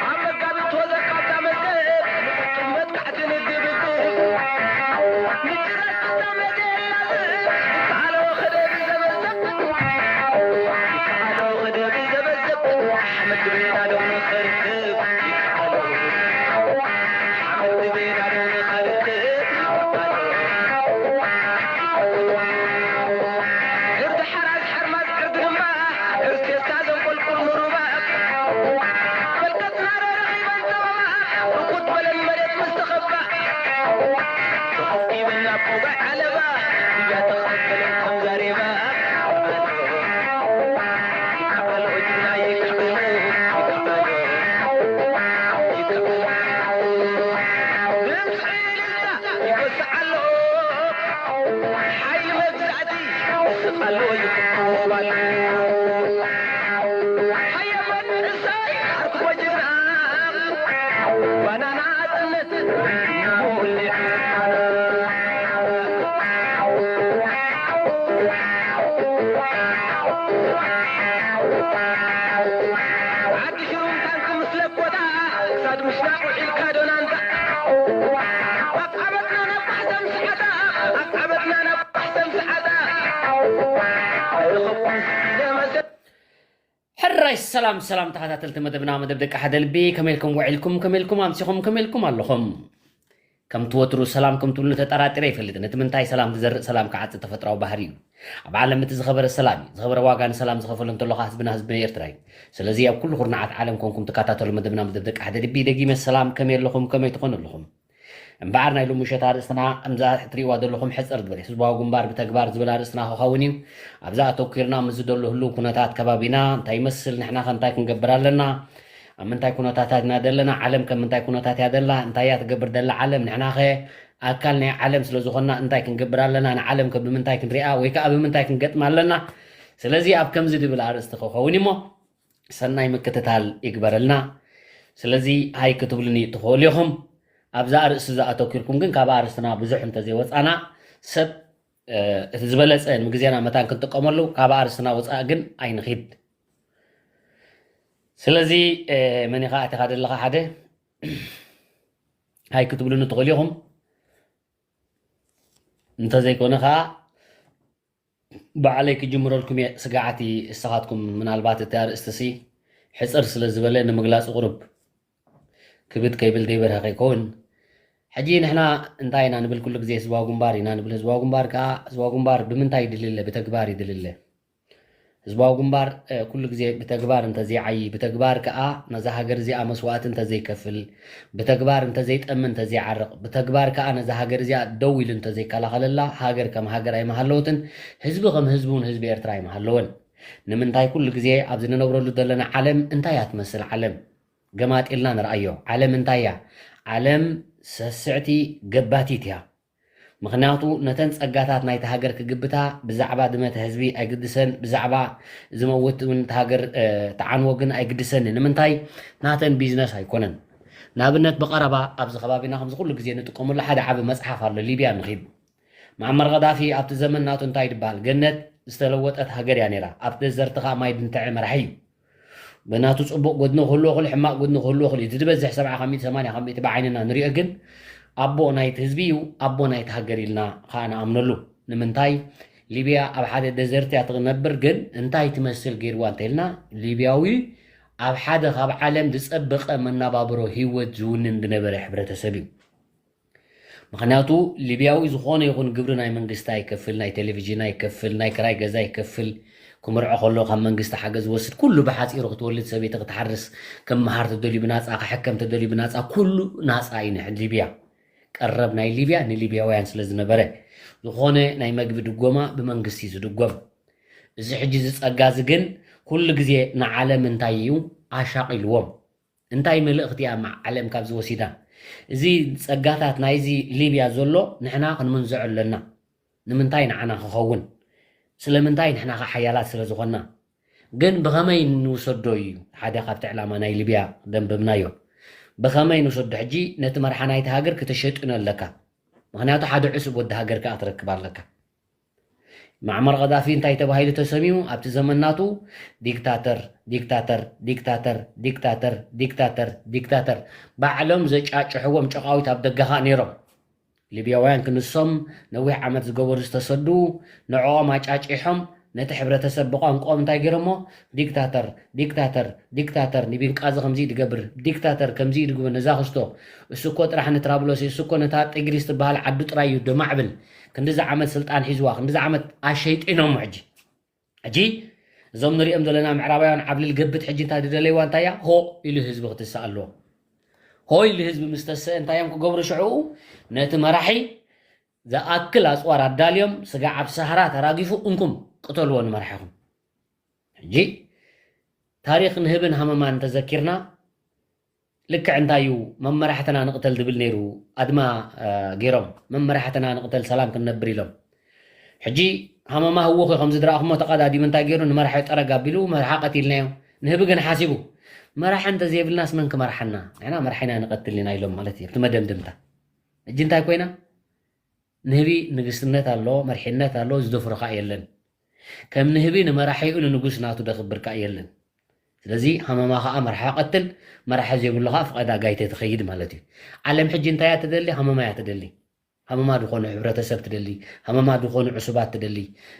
ኣብ መጋቢት ወዘካ ኣብታ መዝገብ ጥመት ካሕትን ግብግብ ንጭረት ክታመት የላ ዝብል ይከኣሎ ክደብ ዘበዘብ ይከኣሎ ክደብ ዘበዘብ ሓመድ ቤና ዶ ንኸርክብ ይከኣሎ ሓመድ ቤና ዶ ንኸርክብ ይከኣሎ ዕርዲ ሓራጅ ሓርማዝ ዕርዲ ድማ ዕርዲ ፌስታ ዘንቆልቁል ምሩባ መልከትና ረኺበን ጸበባ ርኩት በለን መሬት ምስ ተኸባ ተኸቢበን ናብ ሞባይ ዓለባ እያ ተኸበለን ከም ዛሬባ ይከኣሎ ጅግና ይከኣሎ ይከኣሎ ይከኣሎ ድምፂ እልልታ ይወስዓሎ ሓይሊ መግዛእቲ ይስቕ ኣሎ ይኽብብ ኣሎ ሃየ መንእሰይ ኣርክቦ ጅግና ባናና ኣጥነት ይሞልዕ ዓዲ ሽሩም ታንክ ምስ ለኮታ ክሳድ ምሽናቕ ውዒልካ ዶ ናንታ ኣቃበትና ናብ ባሕሰም ሰዓታ ኣቃበትና ናብ ባሕሰም ሰዓታ ኣይረኸብኩም ኢለ መሰ ሕራይ ሰላም ሰላም ተኸታተልቲ መደብና መደብ ደቂ ሓደ ልቢ ከመይ ኢልኩም ውዒልኩም ከመይ ኢልኩም ኣምሲኹም ከመይ ኢልኩም ኣለኹም ከምቲ ወትሩ ሰላም ከም ትብሉኒ ተጠራጢረ ይፈልጥን እቲ ምንታይ ሰላም ትዘርእ ሰላም ክዓጽድ ተፈጥራዊ ባህሪ እዩ ኣብ ዓለም እቲ ዝኸበረ ሰላም እዩ ዝኸበረ ዋጋ ንሰላም ዝኸፈሎ እንተሎ ከዓ ህዝብና ህዝቢ ኤርትራ እዩ ስለዚ ኣብ ኩሉ ኩርናዓት ዓለም ኮንኩም ትከታተሉ መደብና መደብ ደቂ ሓደ ልቢ ደጊመ ሰላም ከመይ ኣለኹም ከመይ ትኾኑ ኣለኹም እምበኣር ናይ ሎሚ ምሸት ኣርእስትና ከምዛ እትሪእዋ ዘለኹም ሕፅር ዝበለት ህዝባዊ ግንባር ብተግባር ዝብል ኣርእስትና ክኸውን እዩ። ኣብዛ ኣተኲርና ምስዚ ዘሎ ህሉው ኩነታት ከባቢና እንታይ ይመስል፣ ንሕናኸ እንታይ ክንገብር ኣለና፣ ኣብ ምንታይ ኩነታት ኢና ዘለና፣ ዓለምከ ኣብ ምንታይ ኩነታት እያ ዘላ፣ እንታይ እያ ትገብር ዘላ ዓለም፣ ንሕናኸ ኣካል ናይ ዓለም ስለ ዝኾንና እንታይ ክንገብር ኣለና፣ ንዓለምከ ብምንታይ ክንሪኣ ወይ ከዓ ብምንታይ ክንገጥማ ኣለና። ስለዚ ኣብ ከምዚ ዝብል ኣርእስቲ ክኸውን እዩሞ ሰናይ ምክትታል ይግበረልና። ስለዚ ሃይ ክትብሉኒ ትኽእሉ ኢኹም። ኣብዛ ኣርእስቲ እዛ ኣተኲርኩም ግን ካብ ኣርእስትና ብዙሕ እንተዘይወፃና ሰብ እቲ ዝበለፀ ንምግዜና መታን ክንጥቀመሉ ካብ ኣርእስትና ወፃኢ ግን ኣይንኺድ። ስለዚ መን ኢኻ ኣቲኻ ዘለኻ ሓደ ሃይ ክትብሉኒ ትኽእሉ ኢኹም። እንተዘይኮነ ከዓ ባዕለይ ክጅምረልኩም እየ ስጋዓቲ እሳኻትኩም ምናልባት እቲ ኣርእስቲ ሲ ሕፅር ስለ ዝበለ ንምግላፁ ቁሩብ ክብድ ከይብል ደይበርሀ ከይከውን ሕጂ ንሕና እንታይ ኢና ንብል ኩሉ ግዜ ህዝባዊ ግንባር ኢና ንብል ህዝባዊ ግንባር ከዓ ህዝባዊ ግንባር ብምንታይ ይድልለ ብተግባር ይድልለ ህዝባዊ ግንባር ኩሉ ግዜ ብተግባር እንተዘይዓዪ ብተግባር ከዓ ነዛ ሃገር እዚኣ መስዋእቲ እንተዘይከፍል ብተግባር እንተዘይጠሚ እንተዘይዓርቕ ብተግባር ከዓ ነዛ ሃገር እዚኣ ደው ኢሉ እንተዘይከላኸለላ ሃገር ከም ሃገር ኣይምሃለወትን ህዝቢ ከም ህዝቢ እውን ህዝቢ ኤርትራ ኣይምሃለወን ንምንታይ ኩሉ ግዜ ኣብዚ ንነብረሉ ዘለና ዓለም እንታይ እያ ትመስል ዓለም ገማጢልና ንርኣዮ ዓለም እንታይ እያ ዓለም ሰስዕቲ ገባቲት እያ ምኽንያቱ ነተን ጸጋታት ናይታ ሃገር ክግብታ ብዛዕባ ድመተ ህዝቢ ኣይግድሰን፣ ብዛዕባ ዝመውት እውን እታ ሃገር ትዓንዎ ግን ኣይግድሰን። ንምንታይ? ናተን ቢዝነስ ኣይኮነን። ንኣብነት ብቐረባ ኣብዚ ከባቢና ከምዚ ኩሉ ግዜ ንጥቀመሉ ሓደ ዓቢ መጽሓፍ ኣሎ፣ ሊብያ ንኺድ። መዓመር ቐዳፊ ኣብቲ ዘመን ናቱ እንታይ ድበሃል? ገነት ዝተለወጠት ሃገር እያ ነይራ። ኣብቲ ደዘርቲ ኸኣ ማይ ድንተዐ መራሒ እዩ። ብናቱ ጽቡቕ ጎድኒ ክህልዎ ክእል ሕማቕ ጎድኒ ክህልዎ ክእል እዩ እቲ ዝበዝሕ ሰብዓ ካብ ሚእቲ ሰማንያ ካብ ሚእቲ ብዓይንና ንሪኦ ግን ኣቦ ናይቲ ህዝቢ እዩ ኣቦ ናይቲ ሃገር ኢልና ከዓ ንኣምነሉ ንምንታይ ሊብያ ኣብ ሓደ ደዘርት እያ ትነብር ግን እንታይ ትመስል ገይርዋ እንተኢልና ሊብያዊ ኣብ ሓደ ካብ ዓለም ዝጸበቐ መናባብሮ ህይወት ዝውንን ዝነበረ ሕብረተሰብ እዩ ምኽንያቱ ሊብያዊ ዝኾነ ይኹን ግብሪ ናይ መንግስቲ ኣይከፍል፣ ናይ ቴሌቪዥን ኣይከፍል፣ ናይ ክራይ ገዛ ኣይከፍል፣ ክምርዖ ከሎ ካብ መንግስቲ ሓገዝ ዝወስድ ኩሉ ብሓፂሩ ክትወልድ ሰበይቲ ክትሓርስ ክምሃር ተደልዩ ብናፃ ክሕከም ተደልዩ ብናፃ ኩሉ ናፃ እዩ ንሕ ሊብያ ቀረብ ናይ ሊብያ ንሊብያውያን ስለ ዝነበረ ዝኾነ ናይ መግቢ ድጎማ ብመንግስቲ እዩ ዝድጎም እዚ ሕጂ እዚ ፀጋ እዚ ግን ኩሉ ግዜ ንዓለም እንታይ እዩ ኣሻቒልዎም እንታይ መልእኽቲ እያ ዓለም ካብዚ ወሲዳ? እዚ ጸጋታት ናይዚ ሊብያ ዘሎ ንሕና ክንምንዝዖ ኣለና። ንምንታይ ንዓና ክኸውን? ስለምንታይ ንሕና ከ ሓያላት ስለ ዝኾንና? ግን ብኸመይ ንውሰዶ እዩ ሓደ ካብቲ ዕላማ ናይ ሊብያ ደንበብናዮ። ብኸመይ ንውሰዶ? ሕጂ ነቲ መርሓ ናይቲ ሃገር ክተሸጥኖ ኣለካ። ምኽንያቱ ሓደ ዕሱብ ወዲ ሃገር ከኣ ትረክብ ኣለካ። ማዕመር ቀዳፊ እንታይ ተባሂሉ ተሰሚዩ ኣብቲ ዘመናቱ? ዲክታተር፣ ዲክታተር፣ ዲክታተር፣ ዲክታተር፣ ዲክታተር፣ ዲክታተር። ባዕሎም ዘጫጭሕዎም ጨቃዊት ኣብ ደገኻ ነይሮም። ሊብያውያን ክንሶም ነዊሕ ዓመት ዝገበሩ ዝተሰዱ ንዕኦም ኣጫጭሖም ነቲ ሕብረተሰብ ብቋንቋኦም እንታይ ገይሮሞ? ዲክታተር፣ ዲክታተር፣ ዲክታተር፣ ንቢንቃዚ ከምዚ ድገብር፣ ዲክታተር ከምዚ ድግብር፣ ነዛ ክስቶ፣ እሱ እኮ ጥራሕ ንትራብሎስ፣ እሱ እኮ ነታ ጢግሪስ ትበሃል ዓዱ ጥራይ እዩ ደማዕብል። ክንድዚ ዓመት ስልጣን ሒዝዋ፣ ክንድዚ ዓመት ኣሸይጢኖሞ። ሕጂ ሕጂ እዞም ንሪኦም ዘለና ምዕራባውያን ዓብልል ገብት ሕጂ እንታይ ዝደለይዋ እንታያ? ሆ ኢሉ ህዝቢ ክትስእ ኣለዎ። ሆ ኢሉ ህዝቢ ምስ ተስአ እንታይ እዮም ክገብሩ ሽዕኡ? ነቲ መራሒ ዝኣክል ኣፅዋር ኣዳልዮም ስጋዕ ኣብ ሰሃራ ተራጊፉ እንኩም ቅተልዎ ንመራሒኹም። ሕጂ ታሪኽ ንህብን ሃመማን እንተዘኪርና ልክዕ እንታይ እዩ መመራሕትና ንቕተል ዝብል ነይሩ ኣድማ ገይሮም መመራሕትና ንቕተል ሰላም ክንነብር ኢሎም። ሕጂ ሃመማ ህወኽ እዩ ከምዚ ድረኣኹሞ ተቐዳዲሙ እንታይ ገይሩ ንመራሒ ጠረግ ኣቢሉ መርሓ ቀቲልናዮ። ንህቢ ግን ሓሲቡ መራሒ እንተዘይብልናስ መን ክመርሓና? ንሕና መራሒና ንቐትል ኢና ኢሎም ማለት እዩ። ኣብቲ መደምድምታ ሕጂ እንታይ ኮይና? ንህቢ ንግስነት ኣሎ፣ መርሒነት ኣሎ፣ ዝደፍርካ የለን። ከም ንህቢ ንመራሒኡ ንንጉስ ናቱ ደኽብርካ የለን። ስለዚ ሃመማ ከዓ መርሓ ቀትል፣ መራሒ ዘይብሉ ከዓ ፍቐዳ ጋይተ ትኸይድ ማለት እዩ። ዓለም ሕጂ እንታይ እያ ትደሊ? ሃመማ እያ ትደሊ። ሃመማ ዝኾኑ ሕብረተሰብ ትደሊ፣ ሃመማ ዝኾኑ ዕሱባት ትደሊ።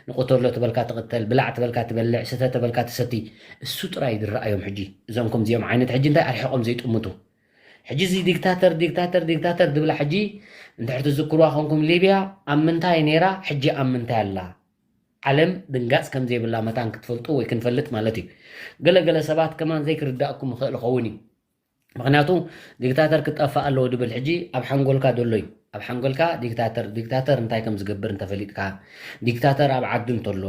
ንቁተሎ ትበልካ ትቕተል፣ ብላዕ ትበልካ ትበልዕ፣ ስተ ተበልካ ትሰቲ። እሱ ጥራይ ዝረኣዮም ሕጂ እዞም ከምዚኦም ዓይነት ሕጂ እንታይ ኣርሒቖም ዘይጥምቱ? ሕጂ እዚ ዲክታተር ዲክታተር ዲክታተር ዝብላ ሕጂ እንድሕር ትዝክርዋ ኮንኩም ሊብያ ኣብ ምንታይ ነይራ ሕጂ ኣብ ምንታይ ኣላ? ዓለም ድንጋፅ ከም ዘይብላ መታን ክትፈልጡ ወይ ክንፈልጥ ማለት እዩ። ገለገለ ሰባት ከማን ዘይክርዳእኩም ይኽእል ይኸውን እዩ። ምክንያቱ ዲክታተር ክጠፋእ ኣለዎ ድብል ሕጂ ኣብ ሓንጎልካ ዘሎ እዩ። ኣብ ሓንጎልካ ዲክታተር ዲክታተር እንታይ ከም ዝገብር እንተፈሊጥካ፣ ዲክታተር ኣብ ዓዱ እንተሎ፣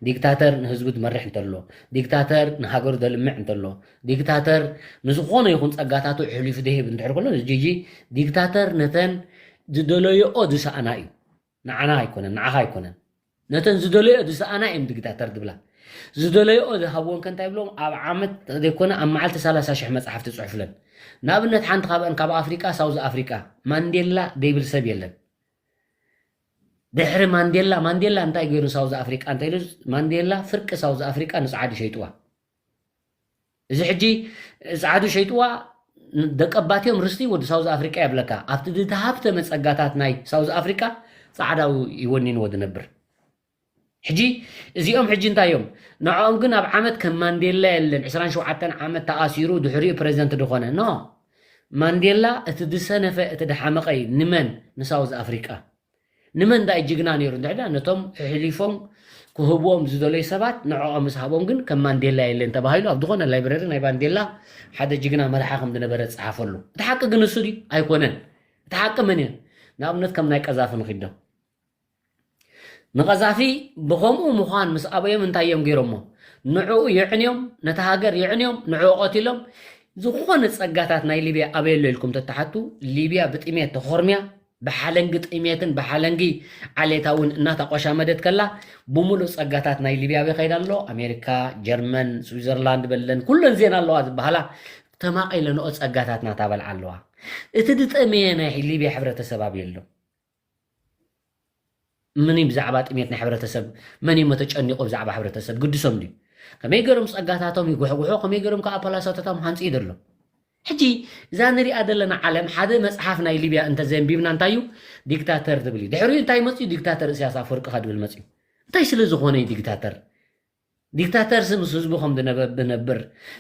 ዲክታተር ንህዝቡ ዝመርሕ እንተሎ፣ ዲክታተር ንሃገሩ ዘልምዕ እንተሎ፣ ዲክታተር ንዝኾነ ይኹን ጸጋታቱ ኣሕሊፉ ደሂብ እንድሕር ከሎ፣ እዚ ጂጂ ዲክታተር ነተን ዝደለዮኦ ዝሰኣና እዩ። ንዓና ኣይኮነን፣ ንዓኻ ኣይኮነን። ነተን ዝደለዮ ዝሰኣና እዮም ዲክታተር ዝብላ። ዝደለዮኦ ዝሃብወን ከ እንታይ ብሎም? ኣብ ዓመት ዘይኮነ ኣብ መዓልቲ ሰላሳ ሽሕ መጽሓፍ ትጽሕፍለን። ንኣብነት ሓንቲ ካብአን ካብ ኣፍሪቃ ሳውዝ ኣፍሪቃ ማንዴላ ደይብል ሰብ የለን። ድሕሪ ማንዴላ፣ ማንዴላ እንታይ ገይሩ ሳውዝ ኣፍሪቃ እንተ ኢሉ፣ ማንዴላ ፍርቂ ሳውዝ ኣፍሪቃ ንጸዓዱ ሸይጥዋ። እዚ ሕጂ ጸዓዱ ሸይጥዋ፣ ደቀባትዮም ርስቲ ወዲ ሳውዝ ኣፍሪቃ የብለካ። ኣብቲ ዝተሃብተመ ጸጋታት ናይ ሳውዝ ኣፍሪቃ ጸዓዳዊ ይወኒንዎ ዝነብር። ሕጂ እዚኦም ሕጂ እንታይ እዮም? ንዕኦም ግን ኣብ ዓመት ከም ማንዴላ የለን፣ ዕስራን ሸውዓተን ዓመት ተኣሲሩ ድሕሪኡ ፕሬዚደንት ዝኾነ። ኖ። ማንዴላ እቲ ዝሰነፈ፣ እቲ ድሓመቐይ ንመን? ንሳውዝ ኣፍሪቃ። ንመን ዳይ ጅግና ነይሩ እንድሕዳ ነቶም ሕሊፎም ክህብዎም ዝደለዩ ሰባት ንዕኦም ምስ ሃቦም ግን ከም ማንዴላ የለን ተባሂሉ ኣብ ዝኾነ ላይብረሪ ናይ ማንዴላ ሓደ ጅግና መራሒ ከም ዝነበረ ዝጸሓፈሉ። እቲ ሓቂ ግን እሱ ድዩ? ኣይኮነን። እቲ ሓቂ መን እዩ? ንኣብነት ከም ናይ ቀዛፊ ንኺዶ። ንቐዛፊ ብኸምኡ ምዃን ምስ ኣበዮም እንታይ እዮም ገይሮሞ? ንዕኡ የዕንዮም፣ ነታ ሃገር የዕንዮም፣ ንዕኡ ቀቲሎም። ዝኾነ ጸጋታት ናይ ሊብያ ኣበየሎ ኢልኩም ተተሓቱ፣ ሊብያ ብጥሜት ተኾርምያ፣ ብሓለንጊ ጥሜትን ብሓለንጊ ዓሌታውን እናተቆሻመደት ከላ፣ ብምሉእ ጸጋታት ናይ ሊብያ ኣበይ ከይዳ ኣሎ? ኣሜሪካ፣ ጀርመን፣ ስዊዘርላንድ በለን ኩለን ዜና ኣለዋ ዝበሃላ ተማቒለንኦ ጸጋታትና ታበልዓ ኣለዋ። እቲ ዝጠመየ ናይ ሊብያ ሕብረተሰብ ኣበይ ኣሎ? መን እዩ ብዛዕባ ጥሜት ናይ ሕብረተሰብ፣ መን እዩ ተጨኒቑ ብዛዕባ ሕብረተሰብ ግድሶም ድዩ? ከመይ ገይሮም ጸጋታቶም ይጉሕጉሑ፣ ከመይ ገይሮም ከዓ ፓላሳቶቶም ሃንጽዩ ዘሎ? ሕጂ እዛ ንሪኣ ዘለና ዓለም ሓደ መጽሓፍ ናይ ሊብያ እንተዘንቢብና እንታይ እዩ ዲክታተር ትብል እዩ። ድሕሪኡ እንታይ መጽዩ? ዲክታተር እስያስ ኣፈወርቂ ከ ድብል መጽዩ። እንታይ ስለ ዝኾነ እዩ ዲክታተር? ዲክታተር ስ ምስ ህዝቡ ከም ዝነበ-፣ ዝነብር፣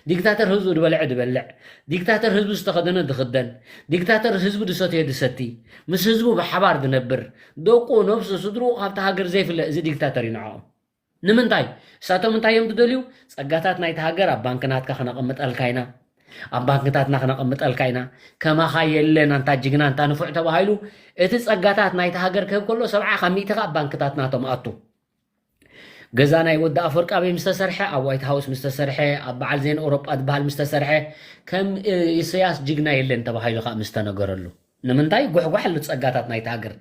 ዲክታተር ህዝቡ ዝበልዐ ዝበልዕ፣ ዲክታተር ህዝቡ ዝተኸደነ ዝኽደን፣ ዲክታተር ህዝቡ ዝሰተየ ዝሰቲ፣ ምስ ህዝቡ ብሓባር ዝነብር፣ ደቁ፣ ነብሱ፣ ስድርኡ ካብቲ ሃገር ዘይፍለ፣ እዚ ዲክታተር እዩ ንዕኦም። ንምንታይ? እሳቶም እንታይ እዮም ዝደልዩ? ጸጋታት ናይቲ ሃገር ኣብ ባንክ ናትካ ክነቐምጠልካ ኢና፣ ኣብ ባንክታትና ክነቐምጠልካ ኢና፣ ከማኻ የለን፣ ኣንታ ጅግና፣ ኣንታ ንፉዕ ተባሂሉ፣ እቲ ጸጋታት ናይቲ ሃገር ክህብ ከሎ፣ ሰብዓ ካብ ሚእቲ ከኣ ኣብ ባንክታት ናቶም ኣቱ። ገዛ ናይ ወዲ ኣፈወርቂ ኣበይ ምስ ተሰርሐ፣ ኣብ ዋይት ሃውስ ምስ ተሰርሐ፣ ኣብ በዓል ዜና ኤውሮጳ ዝበሃል ምስ ተሰርሐ፣ ከም፣ እ፣ ኢሳያስ ጅግና የለን ተባሂሉ ከኣ ምስ ተነገረሉ። ንምንታይ? ጉሕጓሕ ኣሎ ጸጋታት ናይቲ ሃገር።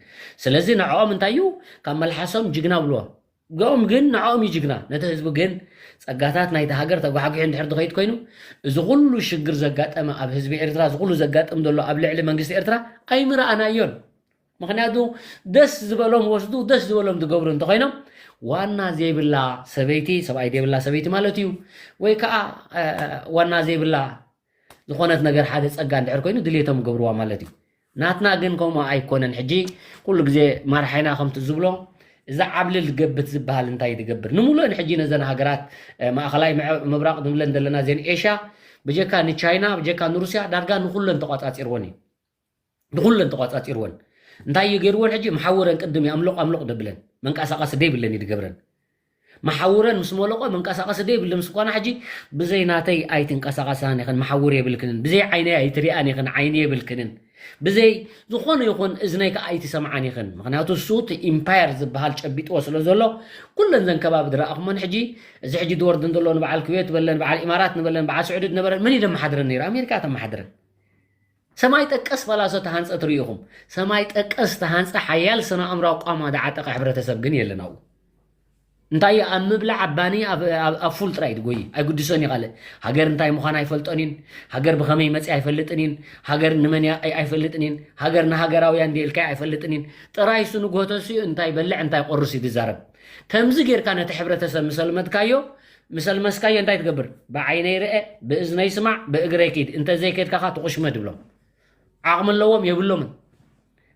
ስለዚ ንዕኦም እንታይ እዩ? ካብ መልሓሶም ጅግና ብልዎም። ገኦም ግን ንዕኦም እዩ ጅግና። ነቲ ህዝቢ ግን ጸጋታት ናይቲ ሃገር ተጓሕጒሑ እንድሕር ዝኸይድ ኮይኑ፣ እዚ ኩሉ ሽግር ዘጋጠመ ኣብ ህዝቢ ኤርትራ፣ እዚ ኩሉ ዘጋጥም ዘሎ ኣብ ልዕሊ መንግስቲ ኤርትራ ኣይምረኣናዮን። ምኽንያቱ ደስ ዝበሎም ወስዱ፣ ደስ ዝበሎም ዝገብሩ እንተኾይኖም፣ ዋና ዘይብላ ሰበይቲ፣ ሰብኣይ ዘይብላ ሰበይቲ ማለት እዩ። ወይ ከዓ ዋና ዘይብላ ዝኾነት ነገር፣ ሓደ ፀጋ እንድሕር ኮይኑ ድሌቶም ይገብርዋ ማለት እዩ። ናትና ግን ከምኡ ኣይኮነን። ሕጂ ኩሉ ግዜ ማርሓይና ከምቲ ዝብሎ፣ እዛ ዓብልል ገብት ዝበሃል እንታይ ትገብር? ንምሉእን ሕጂ ነዘን ሃገራት ማእኸላይ ምብራቕ ንብለን ዘለና፣ ዜን ኤሽያ፣ ብጀካ ንቻይና፣ ብጀካ ንሩስያ፣ ዳርጋ ንኩለን ተቋፃፂርወን እዩ። ንኩለን ተቋፃፂርወን። እንታይ እዩ ገይርወን? ሕጂ መሓውረን ቅድም እዩ ኣምልቕ ኣምልቕ ደብለን፣ መንቀሳቐሲ ደይብለን እዩ ድገብረን። መሓውረን ምስ መለቆ መንቀሳቐሲ ደይብለን ምስ ኳና፣ ሕጂ ብዘይ ናተይ ኣይትንቀሳቐሳን ኢኽን፣ መሓውር የብልክንን፣ ብዘይ ዓይነይ ኣይትሪኣን ኢኽን፣ ዓይኒ የብልክንን፣ ብዘይ ዝኾነ ይኹን እዝነይ ከዓ ኣይትሰምዓን ኢኽን። ምክንያቱ እሱ እቲ ኢምፓየር ዝበሃል ጨቢጥዎ ስለ ዘሎ፣ ኩለን ዘን ከባቢ ድረኣኹመን። ሕጂ እዚ ሕጂ ድወርድን ዘሎ ንበዓል ኩዌት ንበለን፣ በዓል ኢማራት ንበለን፣ በዓል ስዑዲ ነበረን፣ መን እዩ ደመሓድረን ነይሩ? ኣሜሪካ ተመሓድረን። ሰማይ ጠቀስ ፈላሶ ተሃንፀ ትርእኹም። ሰማይ ጠቀስ ተሃንፀ ሓያል ስነ ኣእምራዊ ቋማ ዝዓጠቐ ሕብረተሰብ ግን የለን ኣብኡ። እንታይ እዩ ኣብ ምብላዕ ኣብ ባኒ ኣብ ፉል ጥራይ ትጎይ ኣይጉድሶን እዩ። ካልእ ሃገር እንታይ ምዃን ኣይፈልጦን እዩን። ሃገር ብኸመይ መፂ ኣይፈልጥን እዩን። ሃገር ንመን እያ ኣይ- ኣይፈልጥን እዩን። ሃገር ንሃገራውያን ድየ ኢልካ ኣይፈልጥን እዩን። ጥራይ እሱ ንግሆተሱ እዩ እንታይ በልዕ እንታይ ቆርስ እዩ ዝዛረብ። ከምዚ ጌርካ ነቲ ሕብረተሰብ ምሰልመድካዮ ምሰልመስካዮ እንታይ ትገብር? ብዓይነይ ርአ፣ ብእዝነይ ስማዕ፣ ብእግረይ ኪድ፣ እንተዘይከድካ ኸዓ ትቑሽመ ድብሎም። ዓቕሚ ኣለዎም የብሎምን።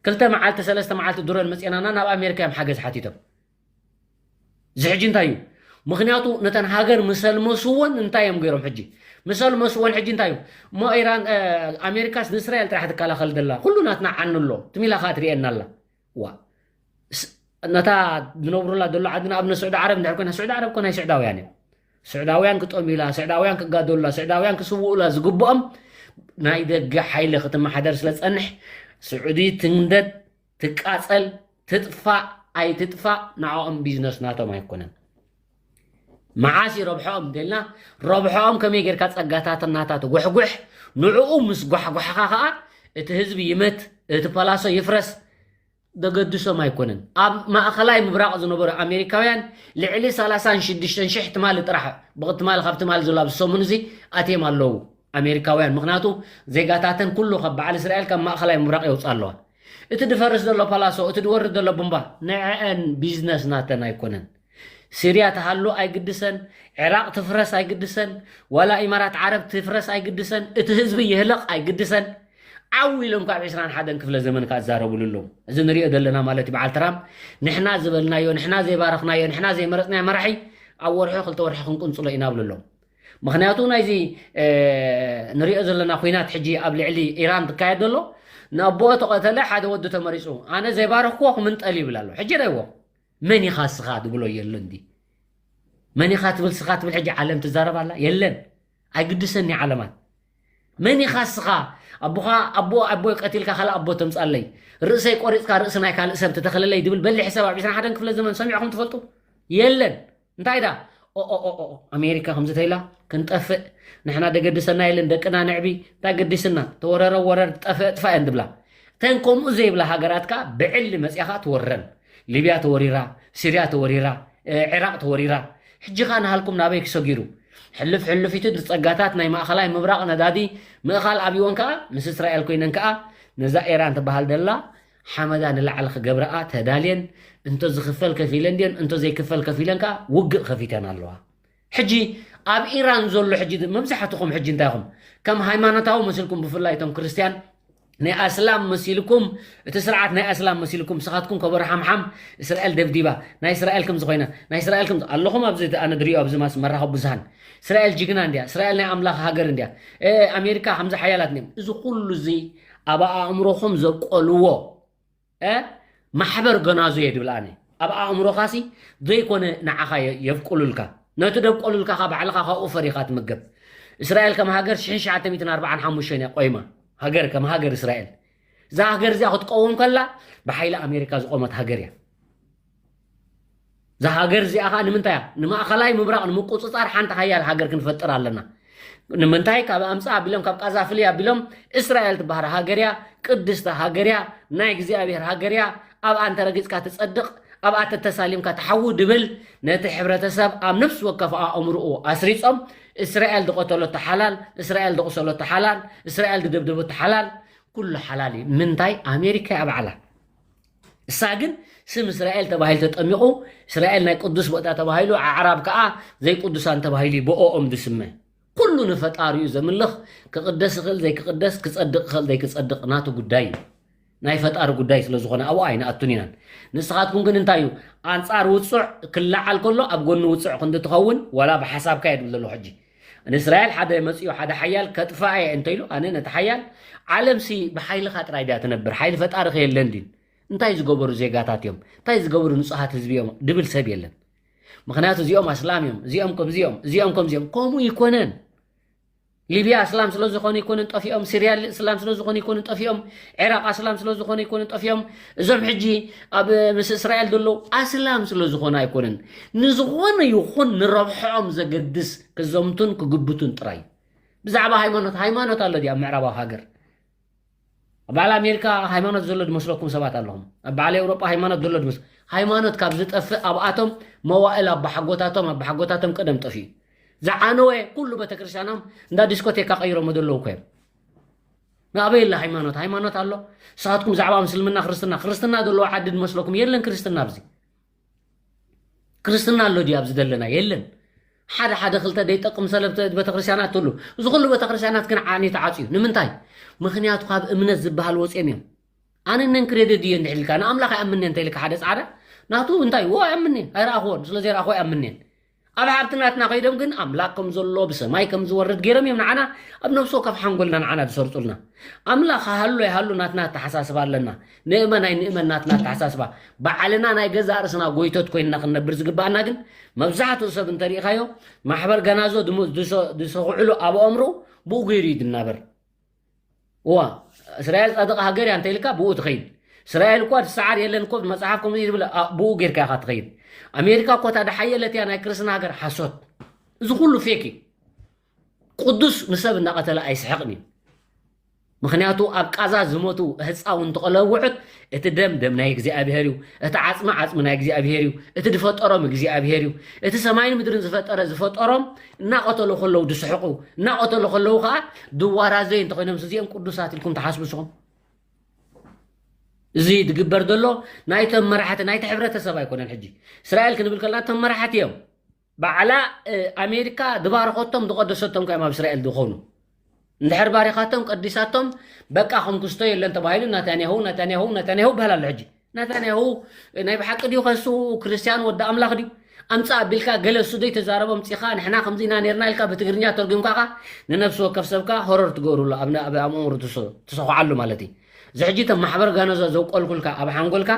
ክልተ መዓልቲ ሰለስተ መዓልቲ ድሮን መፅናና ናብ ኣሜሪካ እዮም ሓገዝ ሓቲቶም። እዚ ሕጂ እንታይ እዩ? ምክንያቱ ነተን ሃገር ምሰልመስወን እንታይ እዮም ገይሮም? ሕጂ ምሰልመስወን ሕጂ እንታይ እዩ? እሞ ኢራን ኣሜሪካስ ንእስራኤል ጥራሕ ትከላኸል ደላ ኩሉ ናትና ዓኑ ኣሎ ትሚላ ከዓ ትሪኤና ኣላ። ዋ ነታ ዝነብሩላ ዘሎ ዓዲ ንኣብነት ስዑዲ ዓረብ እንድሕር ኮይና ስዑዲ ዓረብ እኮ ናይ ስዑዳውያን እዮም። ስዑዳውያን ክጠምዩላ፣ ስዑዳውያን ክጋደሉላ፣ ስዑዳውያን ክስውኡላ ዝግብኦም ናይ ደገ ሓይሊ ክትመሓደር ስለ ዝፀንሕ ስዑዲ ትንደድ ትቃፀል ትጥፋእ ኣይትጥፋእ ንዕኦም ቢዝነስ ናቶም ኣይኮነን። መዓስ እዩ ረብሐኦም እንተልና ረብሐኦም ከመይ ጌርካ ፀጋታት እናታ ትጉሕጉሕ ንዕኡ ምስ ጓሕጓሕካ ከዓ እቲ ህዝቢ ይመት እቲ ፓላሶ ይፍረስ ደገድሶም ኣይኮነን። ኣብ ማእኸላይ ምብራቕ ዝነበሩ ኣሜሪካውያን ልዕሊ ሰላሳን ሽዱሽተን ሽሕ ትማሊ ጥራሕ ብትማሊ ካብ ትማሊ ዘሎ ኣብዚ ሰሙን እዚ ኣትዮም ኣለዉ ኣሜሪካውያን። ምክንያቱ ዜጋታተን ኩሉ ካብ በዓል እስራኤል ካብ ማእኸላይ ምብራቕ የውፅእ ኣለዋ። እቲ ድፈርስ ዘሎ ፓላሶ እቲ ድወርድ ዘሎ ቡምባ ንዐአን ቢዝነስ ናተን ኣይኮነን። ሲርያ ትሃሉ ኣይግድሰን፣ ዕራቕ ትፍረስ ኣይግድሰን፣ ዋላ ኢማራት ዓረብ ትፍረስ ኣይግድሰን፣ እቲ ህዝቢ ይህለቕ ኣይግድሰን። ዓው ኢሎም ካብ ዕስራን ሓደን ክፍለ ዘመን ክዛረብሉ ኣለዉ። እዚ ንሪኦ ዘለና ማለት እዩ በዓል ትራምፕ ንሕና ዝበልናዮ ንሕና ዘይባረኽናዮ ንሕና ዘይመረፅናዮ መራሒ ኣብ ወርሒ ክልተ ወርሒ ክንቅንፅሎ ኢና ብሉ ኣለዉ። ምክንያቱ ናይዚ ንሪኦ ዘለና ኩናት ሕጂ ኣብ ልዕሊ ኢራን ዝካየድ ዘሎ ንኣቦኦ ተቐተለ ሓደ ወዲ ተመሪፁ ኣነ ዘይባረኽክዎ ክምንጠል ይብል ኣሎ። ሕጂ ዳይዎ መን ኢኻ እስኻ ድብሎ የሎ እንዲ መን ኢኻ ትብል ስኻ ትብል ሕጂ ዓለም ትዛረብ ኣላ የለን። ኣይግድሰኒ ዓለማት መን ኢኻ እስኻ ኣቦኻ ኣቦ ኣቦ ቀቲልካ ካልእ ኣቦ ተምፃለይ ርእሰይ ቆሪፅካ ርእሲ ናይ ካልእ ሰብ ትተኽለለይ ድብል በሊ ሕሰብ ኣብ ዕስራን ሓደን ክፍለ ዘመን ሰሚዕኹም ትፈልጡ የለን። እንታይ ዳ ኣሜሪካ ከምዚ ተይላ ክንጠፍእ ንሕና ደገድሰና የለን ደቅና ንዕቢ እንታይ ገዲስና ተወረረ ወረር ጠፍእ ጥፋ እየን ድብላ። እተን ከምኡ ዘይብላ ሃገራት ከዓ ብዕሊ መፅያ ከዓ ትወረን። ሊብያ ተወሪራ፣ ሲርያ ተወሪራ፣ ዕራቕ ተወሪራ። ሕጂ ከዓ ንሃልኩም ናበይ ክሰጊሩ? ሕልፍ ሕልፊቱ ጸጋታት ናይ ማእኸላይ ምብራቕ ነዳዲ ምእኻል ኣብይወን ከዓ ምስ እስራኤል ኮይነን ከዓ ነዛ ኤራን ትበሃል ደላ ሓመዳ ንላዕሊ ክገብረኣ ተዳልየን እንተ ዝኽፈል ከፊለን ድየን እንተ ዘይክፈል ከፊለን ከዓ ውግእ ከፊተን ኣለዋ። ሕጂ ኣብ ኢራን ዘሎ ሕጂ መብዛሕትኹም ሕጂ እንታይ ኢኹም ከም ሃይማኖታዊ መሲልኩም ብፍላይ እቶም ክርስትያን ናይ ኣስላም መሲልኩም እቲ ስርዓት ናይ ኣስላም መሲልኩም ንስኻትኩም ከበሮ ሓምሓም እስራኤል ደብዲባ ናይ እስራኤል ከም ዝኾይና ናይ እስራኤል ከም ኣለኹም ኣብዚ ኣነ ድሪኦ ኣብዚ ማስ መራኸብ ብዙሃን እስራኤል ጅግና እንድያ እስራኤል ናይ ኣምላኽ ሃገር እንድያ ኣሜሪካ ከምዚ ሓያላት እንድዮም እዚ ኩሉ እዚ ኣብ ኣእምሮኹም ዘብቆልዎ ማሕበር ገናዙ እየ ድብል ኣነ ኣብ ኣእምሮኻሲ ዘይኮነ ንዓኻ የብቁሉልካ ነቲ ደብቆሉልካ ካ ባዕልኻ ካብኡ ፈሪኻ ትምገብ እስራኤል ከም ሃገር ሽሕን ትሽዓተ ሚእትን ኣርባዓን ሓሙሽተን እያ ቆይማ ሃገር ከም ሃገር እስራኤል እዛ ሃገር እዚኣ ክትቀውም ከላ ብሓይሊ ኣሜሪካ ዝቆመት ሃገር እያ እዛ ሃገር እዚኣ ኸዓ ንምንታይ እያ ንማእኸላይ ምብራቕ ንምቁፅፃር ሓንቲ ሃያል ሃገር ክንፈጥር ኣለና ንምንታይ ካብ ኣምፃ ኣቢሎም ካብ ቃዛ ፍልይ ኣቢሎም እስራኤል ትበሃል ሃገር እያ ቅድስቲ ሃገር እያ ናይ እግዚኣብሔር ሃገር እያ ኣብኣ እንተረጊፅካ ትፀድቕ ኣብኣ ተተሳሊምካ ትሓዊ ድብል ነቲ ሕብረተሰብ ኣብ ነፍሲ ወከፍ ኣእምርኡ ኣስሪፆም እስራኤል ዝቐተሎ ተሓላል እስራኤል ዝቕሰሎ ተሓላል እስራኤል ዝደብደቦ ተሓላል ኩሉ ሓላል እዩ ምንታይ ኣሜሪካ እያ ባዕላ እሳ ግን ስም እስራኤል ተባሂሉ ተጠሚቑ፣ እስራኤል ናይ ቅዱስ ቦታ ተባሂሉ፣ ኣዕራብ ከዓ ዘይቅዱሳን ተባሂሉ ብኦኦም ዝስመ። ኩሉ ንፈጣሪኡ ዘምልኽ፣ ክቕደስ ይኽእል ዘይክቕደስ፣ ክጸድቕ ይኽእል ዘይክጸድቕ ናቱ ጉዳይ እዩ። ናይ ፈጣሪ ጉዳይ ስለ ዝኾነ ኣብኡ ኣይንኣቱን ኢናን። ንስኻትኩም ግን እንታይ እዩ? ኣንጻር ውጹዕ ክለዓል ከሎ ኣብ ጎኒ ውጹዕ ክንዲ ትኸውን ዋላ ብሓሳብካ እየ ድብል ዘለኹ ሕጂ። ንእስራኤል ሓደ መጺኡ ሓደ ሓያል ከጥፋኣ እየ እንተኢሉ ኣነ ነቲ ሓያል ዓለምሲ ብሓይልኻ ጥራይ ድያ ትነብር፣ ሓይሊ ፈጣሪ ከየለን ድዩ? እንታይ ዝገበሩ ዜጋታት እዮም? እንታይ ዝገበሩ ንጹሃት ህዝቢ እዮም ድብል ሰብ የለን። ምኽንያቱ እዚኦም ኣስላም እዮም፣ እዚኦም ከምዚ እዮም፣ እዚኦም ከምዚ እዮም። ከምኡ ይኮነን። ሊብያ ኣስላም ስለ ዝኾኑ ይኮኑን ጠፊኦም፣ ሲርያ ኣስላም ስለ ዝኾኑ ይኮኑን ጠፊኦም፣ ዒራቕ ኣስላም ስለ ዝኾኑ ይኮኑን ጠፊኦም። እዞም ሕጂ ኣብ ምስ እስራኤል ዘለዉ ኣስላም ስለ ዝኾኑ ኣይኮነን። ንዝኾነ ይኹን ንረብሖኦም ዘገድስ ክዘምቱን ክግብቱን ጥራይ። ብዛዕባ ሃይማኖት፣ ሃይማኖት ኣሎ ድዩ ኣብ ምዕራባዊ ሃገር? ኣብ በዓል ኣሜሪካ ሃይማኖት ዘሎ ዝመስለኩም ሰባት ኣለኹም። ኣብ በዓል ኤውሮጳ ሃይማኖት ዘሎ ዝመስ-፣ ሃይማኖት ካብ ዝጠፍእ ኣብኣቶም መዋእል ኣባሓጎታቶም፣ ኣባሓጎታቶም ቀደም ጠፊኡ። ዝዓነወ ኩሉ ቤተክርስትያኖም እንዳ ዲስኮቴካ ቀይሮሞ ዘለዉ እኮ እዮም። ንኣበይ ኣለ ሃይማኖት? ሃይማኖት ኣሎ። ንስኻትኩም ብዛዕባ ምስልምና፣ ክርስትና፣ ክርስትና ዘለዎ ዓዲ ዝመስለኩም የለን ክርስትና ኣብዚ። ክርስትና ኣሎ ድዩ ኣብዚ ዘለና? የለን። ሓደ ሓደ ክልተ ዘይጠቅም ሰለብቲ ቤተክርስትያናት ትህሉ። እዚ ኩሉ ቤተክርስትያናት ግን ዓኒ ተዓፅዩ። ንምንታይ? ምኽንያቱ ካብ እምነት ዝበሃል ወፂኦም እዮም። ኣነ ነን ክሬዲት ድየ እንድሕር ኢልካ፣ ንኣምላኽ ኣይኣምንን እንተ ኢልካ ሓደ ጻዕዳ፣ ናቱ እንታይ? ዎ ኣይኣምንን፣ ኣይረኣኽዎን፣ ስለ ዘይረኣኽዎ ኣይኣምንን። ኣብ ሃብቲ ናትና ከይዶም ግን ኣምላኽ ከም ዘሎ፣ ብሰማይ ከም ዝወርድ ገይሮም እዮም ንዓና ኣብ ነፍሲ ወከፍ ሓንጎልና ንዓና ዝሰርጹልና። ኣምላኽ ሃሎ ይሃሉ ናትና ኣተሓሳስባ ኣለና። ንእመን ኣይንእመን ናትና ኣተሓሳስባ። ባዕልና ናይ ገዛእ ርእስና ጎይቶት ኮይንና ክንነብር ዝግባኣና ግን መብዛሕትኡ ሰብ እንተሪኢኻዮ ማሕበር ገናዞ ድሙ-፣ ድሰ-፣ ድሰኹዕሉ ኣብ ኣእምሮኡ ብኡ ገይሩ እዩ ዝናበር። እዋ፣ እስራኤል ጻድቕ ሃገር እያ እንተ ኢልካ ብኡ ትኸይድ። እስራኤል እኳ ትሰዓር የለን እኮ መጽሓፍ ከምኡ እዩ ዝብል፣ ኣ-፣ ብኡ ጌርካ ኢኻ ትኸይድ። ኣሜሪካ እኮ እታ ድሓየለት እያ ናይ ክርስትና ሃገር፣ ሓሶት። እዚ ኩሉ ፌክ እዩ። ቅዱስ ንሰብ እናቐተለ ኣይስሕቕን እዩ። ምኽንያቱ ኣብ ቃዛ ዝሞቱ ህፃውንቲ ቆለውዑት እቲ ደም ደም ናይ እግዚኣብሔር እዩ፣ እቲ ዓፅሚ ዓፅሚ ናይ እግዚኣብሔር እዩ፣ እቲ ዝፈጠሮም እግዚኣብሔር እዩ፣ እቲ ሰማይን ምድርን ዝፈጠረ ዝፈጠሮም እናቐተሉ ከለዉ ዝስሕቑ፣ እናቐተሉ ከለዉ ከዓ ዝዋራዘዩ እንተኾይኖም እዚኦም ቅዱሳት ኢልኩም ትሓስቡ ንስኹም? እዚ ዝግበር ዘሎ ናይቶም መራሕቲ ናይቲ ሕብረተሰብ ኣይኮነን። ሕጂ እስራኤል ክንብል ከለና እቶም መራሕቲ እዮም። ባዕላ፣ እ፣ ኣሜሪካ ዝባረኸቶም ዝቐደሰቶም ከ ኣብ እስራኤል ዝኾኑ እንድሕር ባሪኻቶም ቀዲሳቶም በቃ ከም ክስቶ የለን ተባሂሉ ናታንያሁ ናታንያሁ ናታንያሁ ይበሃል ኣሎ። ሕጂ ናታንያሁ ናይ ብሓቂ ድዩ ከሱ ክርስቲያን ወዲ ኣምላኽ ድዩ? ኣምፃ ኣቢልካ ገለ እሱ ዘይተዛረቦ ኣምፂኻ ንሕና ከምዚ ኢና ነርና ኢልካ ብትግርኛ ተርጉምካ ኸዓ ንነፍሲ ወከፍ ሰብካ ሆረር ትገብሩሉ ኣብ ኣብ ኣእምሮ ትሰ-፣ ትሰኹዓሉ ማለት እዩ። እዚ ሕጂ እቶም ማሕበር ጋኖዛ ዘውቀልኩልካ ኣብ ሓንጎልካ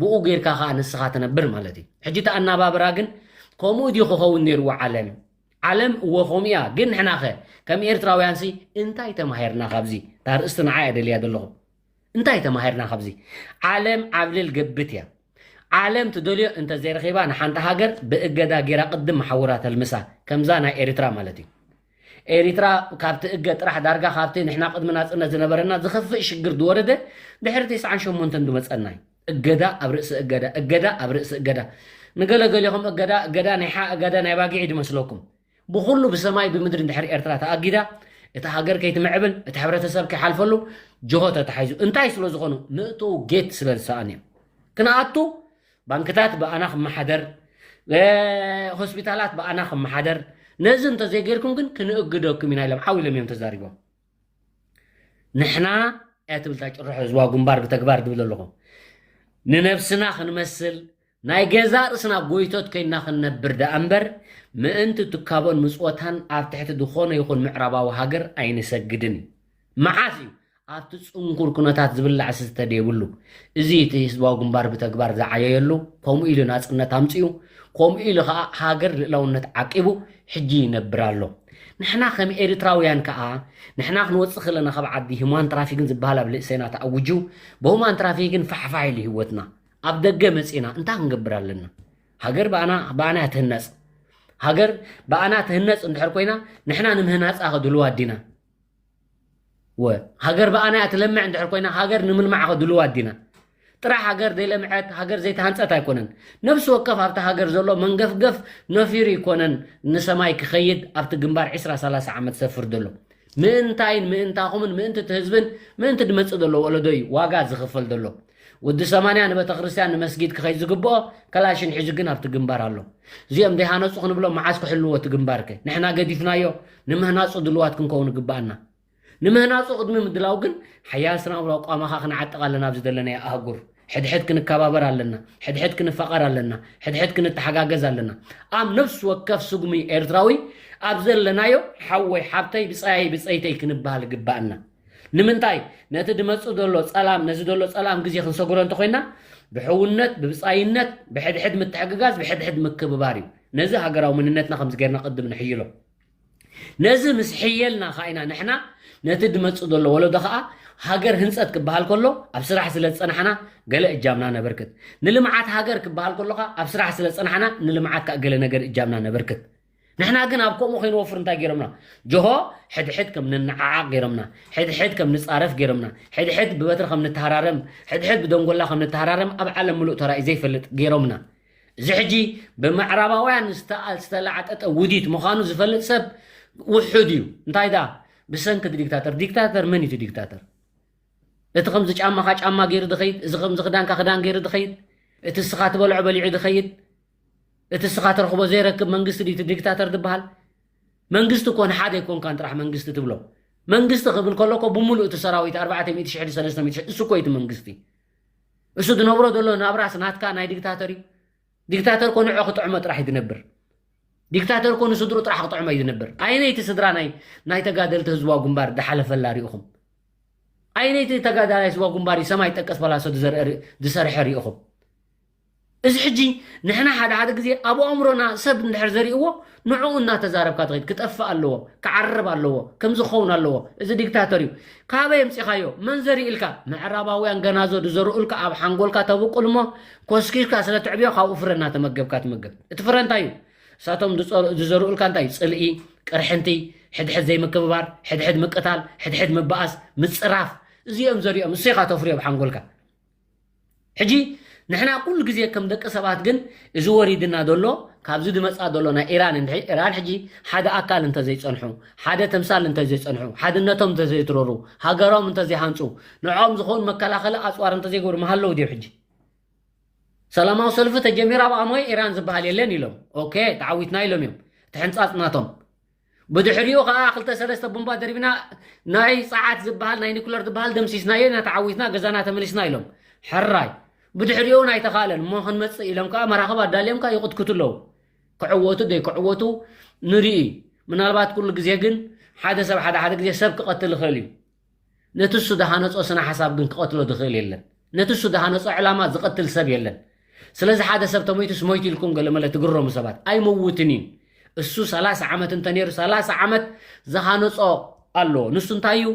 ብኡ ጌርካ ኸዓ ንስኻ ትነብር ማለት እዩ። ሕጂ እቲ ኣናባብራ ግን ከምኡ ድዩ ክኸውን ነይርዎ ዓለም? ዓለም እወ ከምኡ እያ። ግን ንሕናኸ ከም ኤርትራውያንሲ እንታይ ተማሂርና ካብዚ? እታ ርእስቲ ንዓ እያ ደልያ ዘለኹ። እንታይ ተማሂርና ካብዚ? ዓለም ዓብልል ገብት እያ። ዓለም ትደልዮ እንተዘይረኺባ ንሓንቲ ሃገር ብእገዳ ጌራ ቅድም መሓውራ ተልምሳ። ከምዛ ናይ ኤርትራ ማለት እዩ። ኤሪትራ ካብቲ እገ ጥራሕ ዳርጋ ካብቲ ንሕና ቅድሚ ናጽነት ዝነበረና ዝኸፍእ ሽግር ዝወረደ ድሕሪ ተስዓን ሸሞንተን ዝመጸና እዩ። እገዳ ኣብ ርእሲ እገዳ፣ እገዳ ኣብ ርእሲ እገዳ። ንገለገሊኹም እገዳ፣ እገዳ ናይ ሓ-፣ እገዳ ናይ ባጊዕ ድመስለኩም። ብኹሉ ብሰማይ ብምድሪ እንድሕር ኤርትራ ተኣጊዳ፣ እታ ሃገር ከይትምዕብል፣ እቲ ሕብረተሰብ ከይሓልፈሉ ጅሆ ተታሒዙ። እንታይ ስለ ዝኾኑ? ንእትው ጌት ስለ ዝሰኣኑ እዮም። ክንኣቱ ባንክታት ብኣና ክመሓደር፣ እ፣ ሆስፒታላት ብኣና ክመሓደር፣ ነዚ እንተዘይጌርኩም ግን ክንእግደኩም ኢና ኢሎም ዓው ኢሎም እዮም ተዛሪቦም። ንሕና እያ ትብል እታ ጭርሖ ህዝባዊ ግንባር ብተግባር ትብል ኣለኹ። ንነብስና ክንመስል ናይ ገዛ ርእስና ጎይቶት ኮይንና ክንነብር ደኣ እምበር ምእንቲ ትካቦን ምጽወታን ኣብ ትሕቲ ዝኾነ ይኹን ምዕራባዊ ሃገር ኣይንሰግድን። መዓስ እዩ ኣብቲ ጽንኩር ኩነታት ዝብላዕ ዝስተ ደይብሉ። እዚ እቲ ህዝባዊ ግንባር ብተግባር ዝዓየየሉ፣ ከምኡ ኢሉ ናጽነት ኣምጺኡ፣ ከምኡ ኢሉ ኸኣ ሃገር ልእላውነት ዓቂቡ ሕጂ ይነብር ኣሎ። ንሕና ከም ኤርትራውያን ከኣ፣ ንሕና ክንወጽእ ከለና ካብ ዓዲ ሁማን ትራፊክን ዝበሃል ኣብ ልእሰና ተኣውጁ፣ ብሁማን ትራፊክን ፋሕፋሕ ኢሉ ህይወትና። ኣብ ደገ መጺእና እንታይ ክንገብር ኣለና? ሃገር ብኣና፣ ብኣና እያ ትህነጽ። ሃገር ብኣና ትህነጽ እንድሕር ኮይና፣ ንሕና ንምህናጻ ከ ድልዋት ዲና? ወ-፣ ሃገር ብኣና እያ ትለምዕ እንድሕር ኮይና፣ ሃገር ንምልማዕ ከ ድልዋት ዲና? ጥራሕ ሃገር ዘይለምዐት፣ ሃገር ዘይተሃንጸት ኣይኮነን። ነፍሲ ወከፍ ኣብታ ሃገር ዘሎ መንገፍገፍ ነፊሩ ይኮነን ንሰማይ ክኸይድ ኣብቲ ግንባር ዕስራ ሰላሳ ዓመት ሰፍር ዘሎ። ምእንታይን ምእንታኹምን ምእንቲ እቲ ህዝብን ምእንቲ ድመጽእ ዘሎ ወለዶ እዩ ዋጋ ዝኽፈል ዘሎ። ወዲ ሰማንያ ንቤተ ክርስቲያን ንመስጊድ ክኸይድ ዝግብኦ፣ ከላሽን ሒዙ ግን ኣብቲ ግንባር ኣሎ። እዚኦም ዘይሃነፁ ክንብሎም መዓስ ክሕልዎ እቲ ግንባር ከ? ንሕና ገዲፍናዮ፣ ንምህናፁ ድልዋት ክንከውን ይግብኣና። ንምህናፁ ቅድሚ ምድላው ግን ሓያል ስነ ኣእምሮ ኣቋማኻ ክንዓጥቕ ኣለና። ኣብዚ ዘለናዮ ኣህጉር ሕድሕድ ክንከባበር ኣለና። ሕድሕድ ክንፋቐር ኣለና። ሕድሕድ ክንተሓጋገዝ ኣለና። ኣብ ነፍሲ ወከፍ ስጉሚ ኤርትራዊ ኣብ ዘለናዮ ሓወይ ሓብተይ ብፀያይ ብፀይተይ ክንበሃል ግባኣና። ንምንታይ ነቲ ድመፅእ ዘሎ ፀላም ነዚ ዘሎ ፀላም ግዜ ክንሰግሮ እንተኮይና ብሕውነት ብብፃይነት ብሕድሕድ ምትሕግጋዝ ብሕድሕድ ምክብባር እዩ። ነዚ ሃገራዊ መንነትና ከምዚ ጌርና ቅድም ንሕይሎ። ነዚ ምስ ሕየልና ከዓ ኢና ንሕና ነቲ ድመፅእ ዘሎ ወለዶ ከዓ ሃገር ህንፀት ክበሃል ከሎ ኣብ ስራሕ ስለ ዝፀናሕና ገለ እጃምና ነበርክት። ንልምዓት ሃገር ክበሃል ከሎ ከዓ ኣብ ስራሕ ስለ ዝፀናሕና ንልምዓት ከዓ ገለ ነገር እጃምና ነበርክት። ንሕና ግን ኣብ ከምኡ ከይንወፍር እንታይ ገይሮምና? ጆሆ ሕድሕድ ከም ንነዓዓቕ ገይሮምና፣ ሕድሕድ ከም ንፃረፍ ገይሮምና፣ ሕድሕድ ብበትሪ ከም ንተሃራረም፣ ሕድሕድ ብደንጎላ ከም ንተሃራረም ኣብ ዓለም ምሉእ ተራእዩ ዘይፈልጥ ገይሮምና። እዚ ሕጂ ብምዕራባውያን ዝተኣ- ዝተላዕጠጠ ውዲት ምዃኑ ዝፈልጥ ሰብ ውሑድ እዩ። እንታይ ደኣ ብሰንኪ ዲክታተር። ዲክታተር መን እዩ እቲ ዲክታተር? እቲ ከምዚ ጫማኻ ጫማ ገይሩ ዝኸይድ፣ እዚ ከምዚ ክዳንካ ክዳን ገይሩ ዝኸይድ፣ እቲ እስኻ ትበልዖ በሊዑ ዝኸይድ፣ እቲ እስኻ ትረኽቦ ዘይረክብ መንግስቲ ድዩ እቲ ዲክታተር ዝበሃል? መንግስቲ እኮ ንሓደ ኣይኮንካን ጥራሕ መንግስቲ ትብሎ። መንግስቲ ክብል ከሎ እኮ ብምሉእ እቲ ሰራዊት ኣርባዕተ ሚእቲ ሺሕ ድዩ ሰለስተ ሚእቲ ሺሕ እሱ እኮ እዩ እቲ መንግስቲ። እሱ ዝነብሮ ዘሎ ናብራስ ናትካ ናይ ዲክታተር እዩ። ዲክታተር እኮ ንዑ ክጥዕሞ ጥራሕ እዩ ዝነብር። ዲክታተር እኮ ንስድሩ ጥራሕ ክጥዕሞ እዩ ዝነብር። ኣየነይቲ ስድራ ናይ ናይ ተጋደልቲ ህዝባዊ ግንባር ዝሓለፈላ ሪኢኹም? ኣየነይቲ ተጋዳላይ ህዝባዊ ግንባር እዩ ሰማይ ጠቀስ ፓላሶ ዝዘርአ ሪ- ዝሰርሐ ሪኢኹም? እዚ ሕጂ ንሕና ሓደ ሓደ ግዜ ኣብ ኣእምሮና ሰብ እንድሕር ዘርእዎ ንዕኡ እናተዛረብካ ትኸይድ። ክጠፍእ ኣለዎ፣ ክዓርብ ኣለዎ፣ ከምዚ ክኸውን ኣለዎ። እዚ ዲክታተር እዩ። ካበይ ኣምፂኻዮ? መን ዘርእልካ? ምዕራባውያን ገናዞ ዝዘርኡልካ ኣብ ሓንጎልካ ተብቁል እሞ ኮስኪስካ ስለ ትዕብዮ ካብኡ ፍረ እናተመገብካ ትመገብ። እቲ ፍረ እንታይ እዩ? እሳቶም ዝፀ- ዝዘርኡልካ እንታይ እዩ? ፅልኢ፣ ቅርሕንቲ፣ ሕድሕድ ዘይምክብባር፣ ሕድሕድ ምቅታል፣ ሕድሕድ ምበኣስ፣ ምፅራፍ። እዚኦም ዘሪኦም እሱ ኢኻ ተፍርዮ ኣብ ሓንጎልካ። ሕጂ ንሕና ኩሉ ግዜ ከም ደቂ ሰባት ግን እዚ ወሪድና ዘሎ ካብዚ ዝመፃ ዘሎ ናይ ኢራን እንድሕሪ ኢራን ሕጂ ሓደ ኣካል እንተዘይፀንሑ ሓደ ተምሳል እንተዘይፀንሑ ሓድነቶም እንተዘይትረሩ ሃገሮም እንተዘይሃንፁ ንዕኦም ዝኾኑ መከላኸሊ ኣፅዋር እንተዘይገብሩ ምሃለዉ ድዮም ሕጂ? ሰላማዊ ሰልፊ ተጀሚሩ ኣብ ኣሞይ ኢራን ዝበሃል የለን ኢሎም። ኦኬ ተዓዊትና ኢሎም እዮም። እቲ ሕንፃፅ ናቶም። ብድሕሪኡ ከዓ ክልተ ሰለስተ ቡምባ ደርቢና ናይ ፀዓት ዝበሃል ናይ ኒኩለር ዝበሃል ደምሲስናዮ ኢና ተዓዊትና ገዛና ተመሊስና ኢሎም። ሕራይ ብድሕሪኡ እውን ኣይተኻለን እሞ ክንመፅእ ኢሎም ከዓ መራኽብ ኣዳልዮም ከዓ ይቕትክቱ ኣለዉ። ክዕወቱ ዘይክዕወቱ ንርኢ። ምናልባት ኩሉ ግዜ ግን ሓደ ሰብ ሓደ ሓደ ግዜ ሰብ ክቐትል ይኽእል እዩ። ነቲ እሱ ዝሃነጾ ስነ ሓሳብ ግን ክቐትሎ ዝኽእል የለን። ነቲ እሱ ዝሃነጾ ዕላማ ዝቐትል ሰብ የለን። ስለዚ ሓደ ሰብ ተሞይቱስ ሞይቱ ኢልኩም ገለመለ ትግረሙ ሰባት ኣይመውትን እዩ። እሱ ሰላሳ ዓመት እንተነይሩ ሰላሳ ዓመት ዝሃነጾ ኣሎ። ንሱ እንታይ እዩ?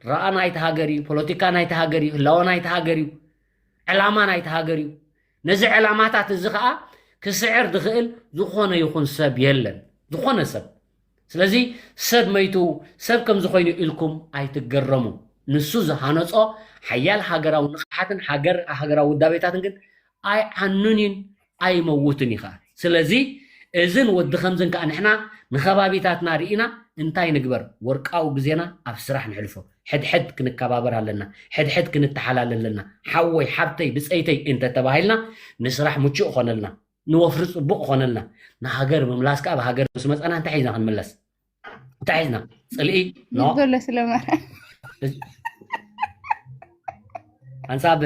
ረኣ ናይቲ ሃገር እዩ፣ ፖለቲካ ናይቲ ሃገር እዩ፣ ህላወ ናይቲ ሃገር እዩ፣ ዕላማ ናይቲ ሃገር እዩ። ነዚ ዕላማታት እዚ ኸኣ ክስዕር ዝኽእል ዝኾነ ይኹን ሰብ የለን። ዝኾነ ሰብ ስለዚ ሰብ መይቱ ሰብ ከም ዝኾይኑ ኢልኩም ኣይትገረሙ። ንሱ ዝሃነጾ ሓያል ሃገራዊ ንቕሓትን ሃገር ሃገራዊ ውዳቤታትን ግን ኣይዓኑን እዩን ኣይመውትን እዩ ከዓ። ስለዚ እዝን ወዲ ከምዝን ከዓ ንሕና ንኸባቢታትና ርኢና እንታይ ንግበር? ወርቃዊ ግዜና ኣብ ስራሕ ንሕልፎ። ሕድሕድ ክንከባበር ኣለና። ሕድሕድ ክንተሓላለ ኣለና። ሓወይ ሓብተይ ብፀይተይ እንተተባሂልና ንስራሕ ምቹእ ይኾነልና። ንወፍሪ ፅቡቕ ይኾነልና። ንሃገር ምምላስ ከዓ ብሃገር ምስ መፃና እንታይ ሒዝና ክንምለስ? እንታይ ሒዝና? ፅልኢ ኖ ይበለ ስለማርያም ሓንሳብ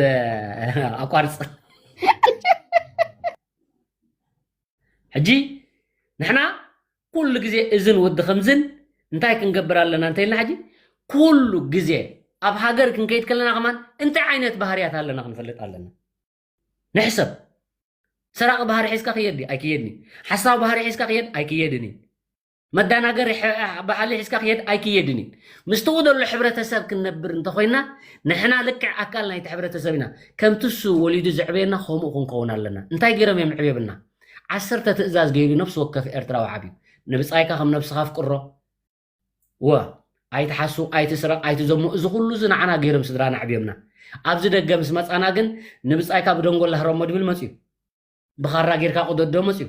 ኣቋርፅ። ሕጂ ንሕና ኩሉ ግዜ እዝን ወዲ ከምዝን እንታይ ክንገብር ኣለና እንተኢልና ሕጂ ኩሉ ግዜ ኣብ ሃገር ክንከይድ ከለና ከማን እንታይ ዓይነት ባህርያት ኣለና ክንፈልጥ ኣለና። ንሕሰብ። ሰራቂ ባህሪ ሒዝካ ክየድ ኣይክየድኒ። ሓሳዊ ባህሪ ሒዝካ ክየድ ኣይክየድኒ። መዳናገሪ ሕ- ባህሊ ሒዝካ ክየድ ኣይክየድኒ። ምስትኡ ዘሎ ሕብረተሰብ ክንነብር እንተኮይና ንሕና ልክዕ ኣካል ናይቲ ሕብረተሰብ ኢና። ከምቲ እሱ ወሊዱ ዘዕበየና ከምኡ ክንከውን ኣለና። እንታይ ገይሮም እዮም ዕብየብና? ዓሰርተ ትእዛዝ ገይሩ ነፍሲ ወከፍ ኤርትራዊ ዓብዩ። ንብጻይካ ከም ነብስኻ ኣፍቅሮ። ወ ኣይትሓሱ፣ ኣይትስረቕ፣ ኣይትዘሙ። እዚ ኩሉ እዚ ንዓና ገይሮም ስድራና ዕብዮምና። ኣብዚ ደገ ምስ መጻና ግን ንብጻይካ ብደንጎላ ህረሞ ድብል መጽዩ። ብኻራ ጌርካ ቅደዶ መጽዩ።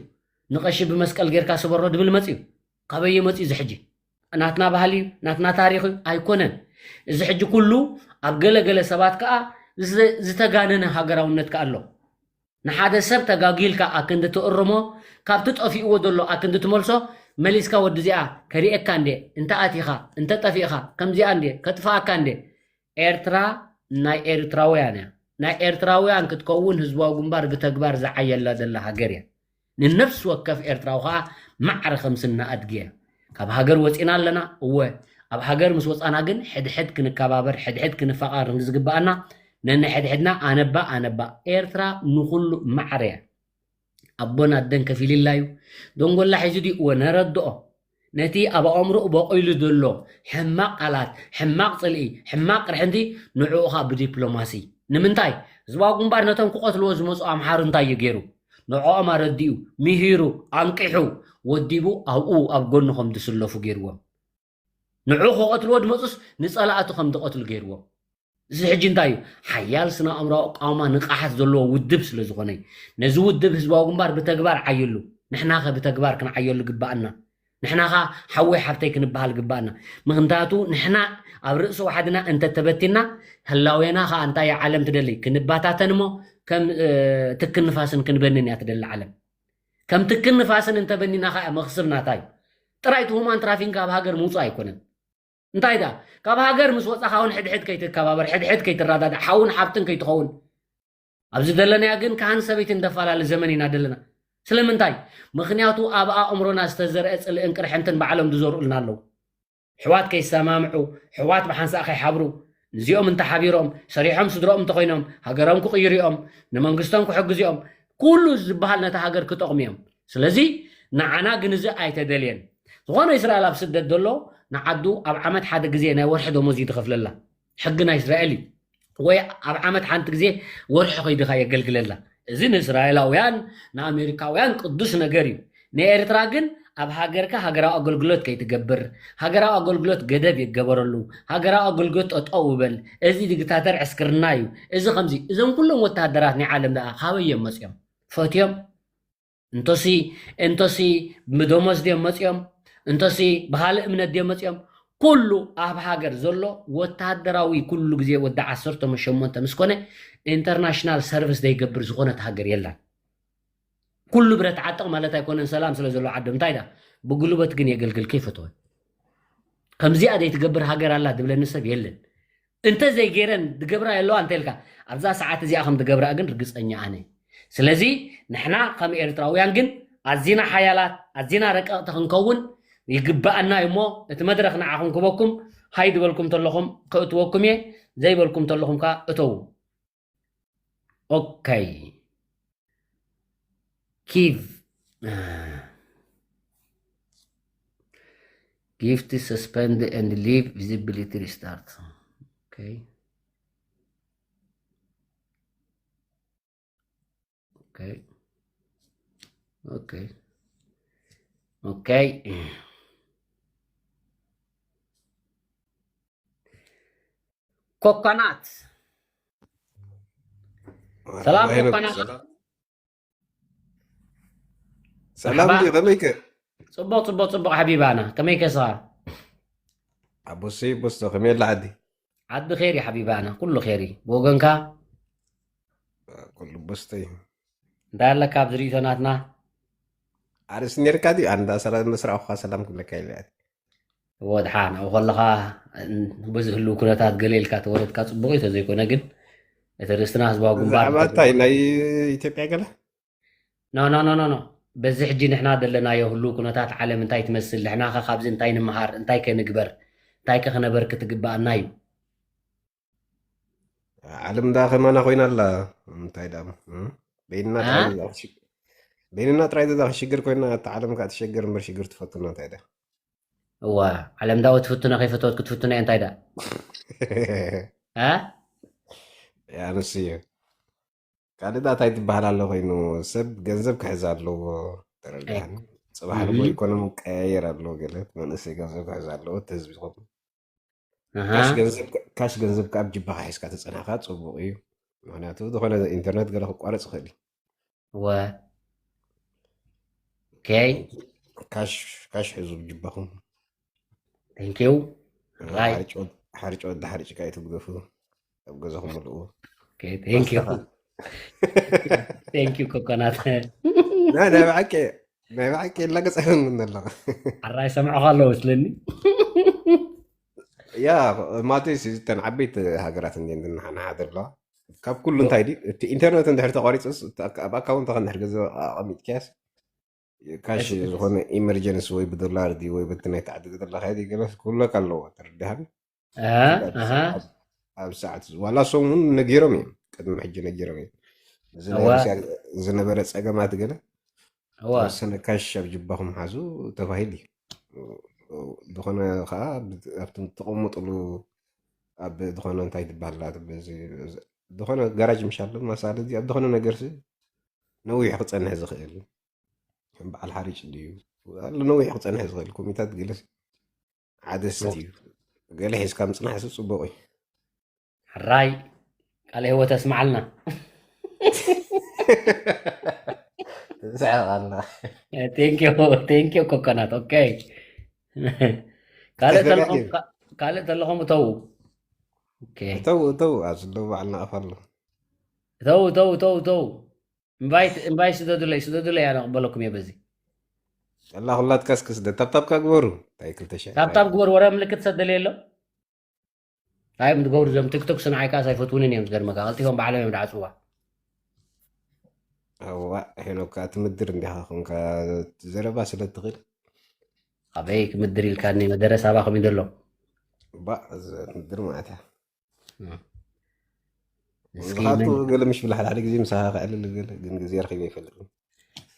ንቐሺ ብመስቀል ጌርካ ስበሮ ድብል መጽዩ። ካበየ መጽዩ እዚ ሕጂ? ናትና ባህሊ እዩ፣ ናትና ታሪኽ እዩ ኣይኮነን። እዚ ሕጂ ኩሉ ኣብ ገለ ገለ ሰባት ከኣ ዝተጋነነ ሃገራውነት ከ ኣሎ። ንሓደ ሰብ ተጋጊልካ ኣክንዲ ትእርሞ፣ ካብቲ ጠፊእዎ ዘሎ ኣክንዲ ትመልሶ። መሊስካ ወዲ እዚኣ ከሪኤካ እንዴ፣ እንተ ኣቲኻ እንተ ጠፊእኻ ከምዚኣ እንዴ ከጥፍኣካ እንዴ። ኤርትራ ናይ ኤርትራውያን እያ። ናይ ኤርትራውያን ክትከውን ህዝባዊ ግንባር ብተግባር ዝዓየላ ዘላ ሃገር እያ። ንነፍሲ ወከፍ ኤርትራዊ ከኣ ማዕረ ከም ስና ኣድጊ እያ። ካብ ሃገር ወጺና ኣለና፣ እወ። ኣብ ሃገር ምስ ወጻና ግን ሕድሕድ ክንከባበር፣ ሕድሕድ ክንፈቓር ንዝግብኣና፣ ነንሕድሕድና ኣነባ ኣነባ። ኤርትራ ንኹሉ ማዕረ እያ። ኣቦን ኣደን ከፊልላ እዩ። ደንጎላ ሒዙ ድዩ? እወ፣ ነረድኦ። ነቲ ኣብ ኣእምሮኡ በቒሉ ዘሎ ሕማቕ ቃላት፣ ሕማቕ ጽልኢ፣ ሕማቕ ቅርሕንቲ ንዕኡ ኸኣ ብዲፕሎማሲ። ንምንታይ? ህዝባዊ ግንባር ነቶም ክቐትልዎ ዝመጹ ኣምሓሩ እንታይ እዩ ገይሩ? ንዕኦም ኣረዲኡ፣ ምሂሩ፣ ኣንቂሑ፣ ወዲቡ ኣብኡ ኣብ ጎኑ ከም ዝስለፉ ገይርዎም። ንዑ ክቐትልዎ ዝመጹስ ንጸላእቱ ከም ዝቐትሉ ገይርዎም። እዚ ሕጂ እንታይ እዩ? ሓያል ስነ ኣእምሮኣዊ ኣቃውማ ንቕሓት ዘለዎ ውድብ ስለ ዝኾነ እዩ። ነዚ ውድብ ህዝባዊ ግንባር ብተግባር ዓይሉ። ንሕና ኸ ብተግባር ክንዓየሉ ግባኣና። ንሕና ኸ ሓወይ ሓብተይ ክንበሃል ግባኣና። ምኽንያቱ ንሕና ኣብ ርእሲ ዋሕድና እንተተበቲና፣ ህላዌና ኸኣ እንታይ እያ ዓለም ትደሊ? ክንበታተን እሞ ከም፣ እ፣ ትክን ንፋስን ክንበንን እያ ትደሊ ዓለም። ከም ትክን ንፋስን እንተበኒና ኸኣ መኽስብ ናታ እዩ። ጥራይ እቲ ሁማን ትራፊንግ ካብ ሃገር ምውጻእ ኣይኮነን። እንታይ ደኣ? ካብ ሃገር ምስ ወጻኻ እውን ሕድሕድ ከይትከባበር፣ ሕድሕድ ከይትረዳዳእ፣ ሓውን ሓብትን ከይትኸውን። ኣብዚ ዘለናዮ ግን ካህን ሰበይቲ እንተፈላለ ዘመን ኢና ዘለና። ስለምንታይ? ምኽንያቱ ኣብ ኣእምሮና ዝተዘርአ ጽልእን ቅርሕንትን ባዕሎም ዝዘርኡልና ኣለዉ። ኣሕዋት ከይሰማምዑ፣ ኣሕዋት ብሓንሳእ ከይሓብሩ፣ እዚኦም እንተሓቢሮም፣ ሰሪሖም ስድርኦም እንተኾይኖም፣ ሃገሮም ክቕይሩ እዮም፣ ንመንግስቶም ክሕግዙ እዮም፣ ኩሉ ዝበሃል ነታ ሃገር ክጠቕሙ እዮም። ስለዚ ንዓና ግን እዚ ኣይተደልየን። ዝኾነ እስራኤል ኣብ ስደት ዘሎ ንዓዱ ኣብ ዓመት ሓደ ግዜ ናይ ወርሒ ደሞዝ እዩ ዝኸፍለላ። ሕጊ ናይ እስራኤል እዩ። ወይ ኣብ ዓመት ሓንቲ ግዜ ወርሒ ከይድኻ የገልግለላ። እዚ ንእስራኤላውያን ንኣሜሪካውያን ቅዱስ ነገር እዩ። ንኤርትራ ግን ኣብ ሃገርካ ሃገራዊ ኣገልግሎት ከይትገብር፣ ሃገራዊ ኣገልግሎት ገደብ ይገበረሉ፣ ሃገራዊ ኣገልግሎት ጠጠው ይበል፣ እዚ ዲክታተር ዕስክርና እዩ፣ እዚ ከምዚ። እዞም ኩሎም ወተሃደራት ናይ ዓለም ደኣ ካበይ እዮም መፅዮም? ፈትዮም? እንቶሲ እንቶሲ ብደሞዝ ድዮም መፅዮም? እንቶሲ ብኻልእ እምነት ድዮም መፅዮም? ኩሉ ኣብ ሃገር ዘሎ ወተሃደራዊ ኩሉ ግዜ ወዲ ዓሰርተ ሸሞንተ ምስ ኮነ ኢንተርናሽናል ሰርቪስ ዘይገብር ዝኾነት ሃገር የላን። ኩሉ ብረት ዓጥቕ ማለት ኣይኮነን ሰላም ስለ ዘሎ ዓዶም። እንታይ ዳ ብጉልበት ግን የገልግል ከይፈተወ። ከምዚኣ ዘይትገብር ሃገር ኣላ ዝብለኒ ሰብ የለን። እንተ ዘይገይረን ዝገብራ የለዋ እንተ ኢልካ ኣብዛ ሰዓት እዚኣ ከም ዝገብራ ግን ርግፀኛ ኣነ። ስለዚ ንሕና ከም ኤርትራውያን ግን ኣዚና ሓያላት ኣዚና ረቀቕቲ ክንከውን ይግበኣና እዩ። እሞ እቲ መድረኽ ንዓኹም ክበኩም ሃይ ዝበልኩም ተለኹም ከእትወኩም እየ፣ ዘይበልኩም ተለኹም ከ እተዉ። ኦከይ። ኪቭ፣ እ፣ ጊፍት ሰስፐንድ ኤንድ ሊቭ ቪዚቢሊቲ ሪስታርት። ኦከይ። ኦከይ። ኦከይ። ኦከይ። ኮኮናት። ሰላም ወይነ ኮኮናት። ሰላም። ሰላም መርሓባ። ድዩ? ከመይከ? ጽቡቕ፣ ጽቡቕ፣ ጽቡቕ ሓቢባና። ከመይከ ስኻ? ኣቦሰይ፣ ቦስቶ፣ ከመይ ኣላ ዓዲ? ዓዲ ኸይር እዩ ሓቢባና፣ ኩሉ ኸይር እዩ። ብወገንካ? ኩሉ ቦስተይ። እንታይ ኣለካ ኣብዚ ርእይቶ ናትና? ኣርእስቲ ነርካ ድዩ? ኣንዳ ሰላም መስራዕኻ ሰላም ክብለካ ኢለ። እወ፣ ድሓን ኣብኡ ከለኻ፣ ን-፣ በዚ ህልው ኩነታት ገለ ኢልካ ተወረድካ ጽቡቕ እዩ፣ ተዘይኮነ ግን እቲ ርእስትና ህዝባዊ ግንባር ብዛዕባ እንታይ? ናይ ኢትዮጵያ ገለ? ኖ፣ ኖ፣ ኖ፣ ኖ፣ ኖ። በዚ ሕጂ ንሕና ዘለናዮ ህልው ኩነታት ዓለም እንታይ ትመስል? ንሕና ኸ ካብዚ እንታይ ንምሃር? እንታይ ከ ንግበር? እንታይ ከ ክነበርክ ትግብኣና እዩ? ዓለም ደኣ ከማና ኮይና ኣላ። እንታይ ደኣ እሞ? እ? በይንና እ? ጥራይ እዛ ክሽ-፣ በይንና ጥራይ እዛ ክሽግር ኮይና፣ እታ ዓለም ከኣ ትሸገር እምበር ሽግር ትፈቱና እንታይ ደኣ? እዋ፣ ዓለም ዳኣ ትፍቱና ከይፈተወት ክትፍቱና እያ እንታይ ደኣ? እ? ያ ንሱ እዩ። ካልእ ደኣ እንታይ ትበሃል ኣሎ ኮይኑ፣ ሰብ ገንዘብ ክሕዝ ኣለዎ፣ ተረድኣኒ። እይ። ጽባሕ ንግሆ እህ። ኢኮኖሚ ክቀያየር ኣለዎ፣ ገለ መንእሰይ ገንዘብ ክሕዝ ኣለዎ፣ እቲ ህዝቢ ይኹን። ኣሃ። ካሽ ገንዘብ ከ-፣ ካሽ ገንዘብ ከ ኣብ ጅባኻ ሒዝካ ተጸናኻ ጽቡቕ እዩ። ምኽንያቱ ዝኾነ ኢንተርነት ገለ ክቋረጽ ይኽእል እዩ። እወ። ኦኬ። ካሽ፣ ካሽ ሕዙ ጅባኹም። Thank you። ራይ። ሓርጭ ወድ-፣ ሓርጭ ወዲ ሓርጭ ከኣ ኣይትግደፉ። ኣብ ገዛኹም ምልእዎ። Okay, thank you. Thank you ኮኮናት። ናይ ናይ ብሓቂ ናይ ብሓቂ ላገጸን ኣለኻ። ኣራይ ሰምዕኻ ኣለዎ ስለኒ። ያ ማለተይ እተን ዓበይቲ ሃገራት እንዲ እንድንሓንሓ ዘለዋ ካብ ኩሉ እንታይ ድዩ እቲ ኢንተርነት እንድሕር ተቋሪፅስ ኣብ ኣካውንትኻ እንድሕር ገንዘብ ኣቐሚጥካያስ ካሽ ዝኾነ ኢመርጀንሲ ወይ ብዶላር ድዩ ወይ በቲ ናይ ተዓደገ ዘለካ ድዩ ገለ ክብለካ ኣለዎ። ተረድሃኒ? ኣብ ሰዓት ዋላ ሶም እውን ነጊሮም እዮም። ቅድሚ ሕጂ ነጊሮም እዮም። ዝነበረ ፀገማት ገለ ተወሰነ ካሽ ኣብ ጅባኹም ሓዙ ተባሂሉ እዩ። ዝኾነ ከዓ ኣብቲ ትቕምጥሉ ኣብ ዝኾነ እንታይ ትበሃል ዝኾነ ጋራጅ ምሻሎ ማሳለ ኣብ ዝኾነ ነገር ነዊሕ ክፀንሕ ዝኽእል ከም በዓል ሓሪጭ ድዩ ኣሎ ነዊሕ ክፀንሕ ዝኽእል ኮሚታት ገለስ ሓደ ስት እዩ። ገለ ሒዝካ ምፅናሕ ስ ፅቡቅ እዩ። ሕራይ ቃለ ህይወት ኣስምዓልና። ትስሕቕ ኣላ። Thank you, thank you ኮኮናት። ኦኬ፣ ካልእ ተለኹም እተው። እተው እተው ኣብዚ ኣለዉ በዓል ናቕፋ ኣሎ። እተው እተው እተው እተው። ኢንቫይት ኢንቫይት ስደዱለይ፣ ስደዱለይ፣ ኣነ ክቕበለኩም እየ በዚ። ኣላ ኩላትካ እስኪ ስደድ ታብታብካ ግበሩ። እንታይ ክልተ ሽሕ ታብታብ ግበሩ። ወረ ምልክት ሰደለ የሎ። እንታይ እዮም ትገብሩ እዞም ቲክቶክ ስንዓይ ካስ ኣይፈትውንን እዮም ዝገርመካ ቀልጢፎም ባዕሎም እዮም ድዓፅዋ። ኣዋ ሄኖካ ትምድር እንዲኻ ኮንካ ዘረባ ስለ ትኽእል። ኣበይ ክምድር ኢልካኒ መደረ ሳባ ከመይ ዘሎ? ባ ትምድር ማለት እያ። እስኪ ንስኻቱ ገለ ምሽ ብላ ሓደ ሓደ ግዜ ምሳኻ ክዕልል ገለ ግን ግዜ ረኺበ ኣይፈልጥን።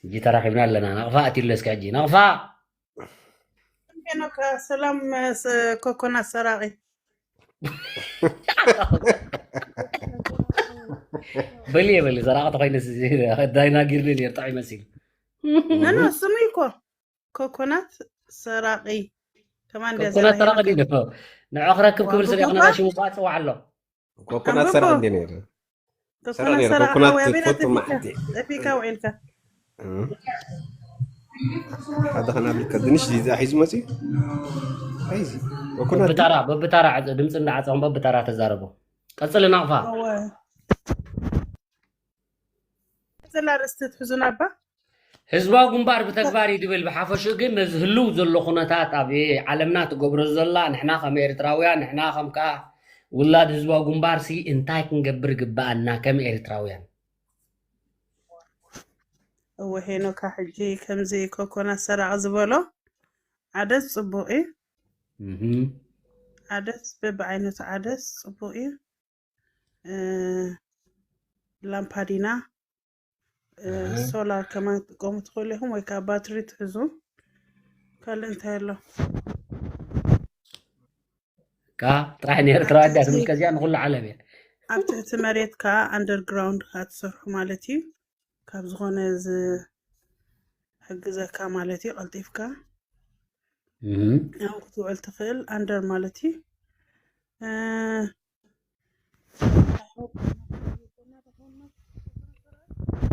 ሕጂ ተራኺብና ኣለና። ናቕፋ ኣትዩሎ እስኪ ሕጂ ናቕፋ። ሄኖካ ሰላም። ኮኮና ሰራቒ። በልየ በል ሰራቒ ተኮይነ ዳይናጊርኒ ነር ጣዕ ይመሲል። ነኖ ስሙ እኮ ኮኮናት ሰራቒ። ከማን ኮኮናት ሰራቒ ድዩ? ንዖ ክረክብ ክብል ስለ ይኽነራ ሽሙ ባጽዋ ኣሎ። ኮኮናት ሰራቒ እንዴ ነይሩ? ኮኮናት ሰራቒ ሰራቒ ኣወያ ቤት ትፈቱ ማዕንቲ። ጠፊካ ውዒልካ። ሓደ ኸና ብልካ ድንሽ ዚዛ ሒዙ መጽዩ። ኣይዚ ኮኮናት በብታራ በብታራ ድምፂ እንዳዓፀኹም በብታራ ተዛረቡ። ቀፅል ናቕፋ። ዘላ ርእስቲ ትሕዙና እባ። ህዝባዊ ግንባር ብተግባር እዩ ድብል። ብሓፈሽኡ ግን ነዚ ህልው ዘሎ ኩነታት ኣብ ዓለምና ትገብሮ ዘላ ንሕና ከም ኤርትራውያን ንሕና ከም ከዓ ውላድ ህዝባዊ ግንባር ሲ እንታይ ክንገብር ይግበኣና ከም ኤርትራውያን? እወ ሄኖካ ሕጂ ከምዚ ኮኮና ሰራቕ ዝበሎ ዓደስ ጽቡቕ እዩ። ዓደስ በብዓይነቱ ዓደስ ጽቡቕ እዩ። ላምፓዲና ሶላር ከማን ትጥቀሙ ትኽእሉ ኢኹም ወይ ከዓ ባትሪ ትሕዙ። ካልእ እንታይ ኣሎ? ካ ጥራሕ ንኤርትራ ኣድያ ትምልከት እዚኣ ንኩሉ ዓለም እያ። ኣብ ትሕቲ መሬት ከዓ ኣንደርግራውንድ ከዓ ትሰርሑ ማለት እዩ። ካብ ዝኾነ ዝሕግዘካ ማለት እዩ። ቀልጢፍካ ኣብ ክትውዕል ትኽእል ኣንደር ማለት እዩ።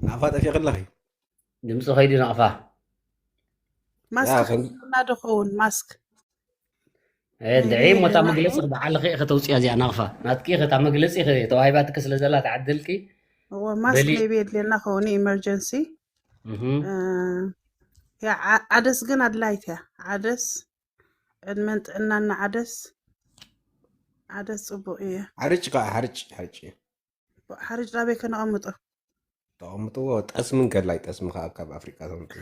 ናፋ ጠፊ ከለኺ ድምፂ ኸይዱ ናቕፋ። ማስክ ያ፣ ከም- እና ዶ ኸውን ማስክ እንድዒ ሞታ መግለፂ ክበዓልኺ ኢኺ ተውፅያ እዚኣ ናቕፋ ናትኪ ኢኺ እታ መግለፂ ኢኺ ተዋሂባትኪ ስለ ዘላ ተዓድልኪ እዎ ማስክ በሊ- ሜቢ የድልየና ኸውን ኢመርጀንሲ እህ። ያ ዓ- ዓደስ ግን ኣድላይት እያ። ዓደስ ዕድመን ጥዕናን ንዓደስ። ዓደስ ፅቡቅ እየ። ሓርጭ ከዓ ሓርጭ ሓርጭ እዩ። ሓርጭ ናበይ ከነቐምጦ? ተቐምጥዎ ጠስሚ እንከላይ ጠስሚ ከዓ ካብ ኣፍሪቃ ተምጡ።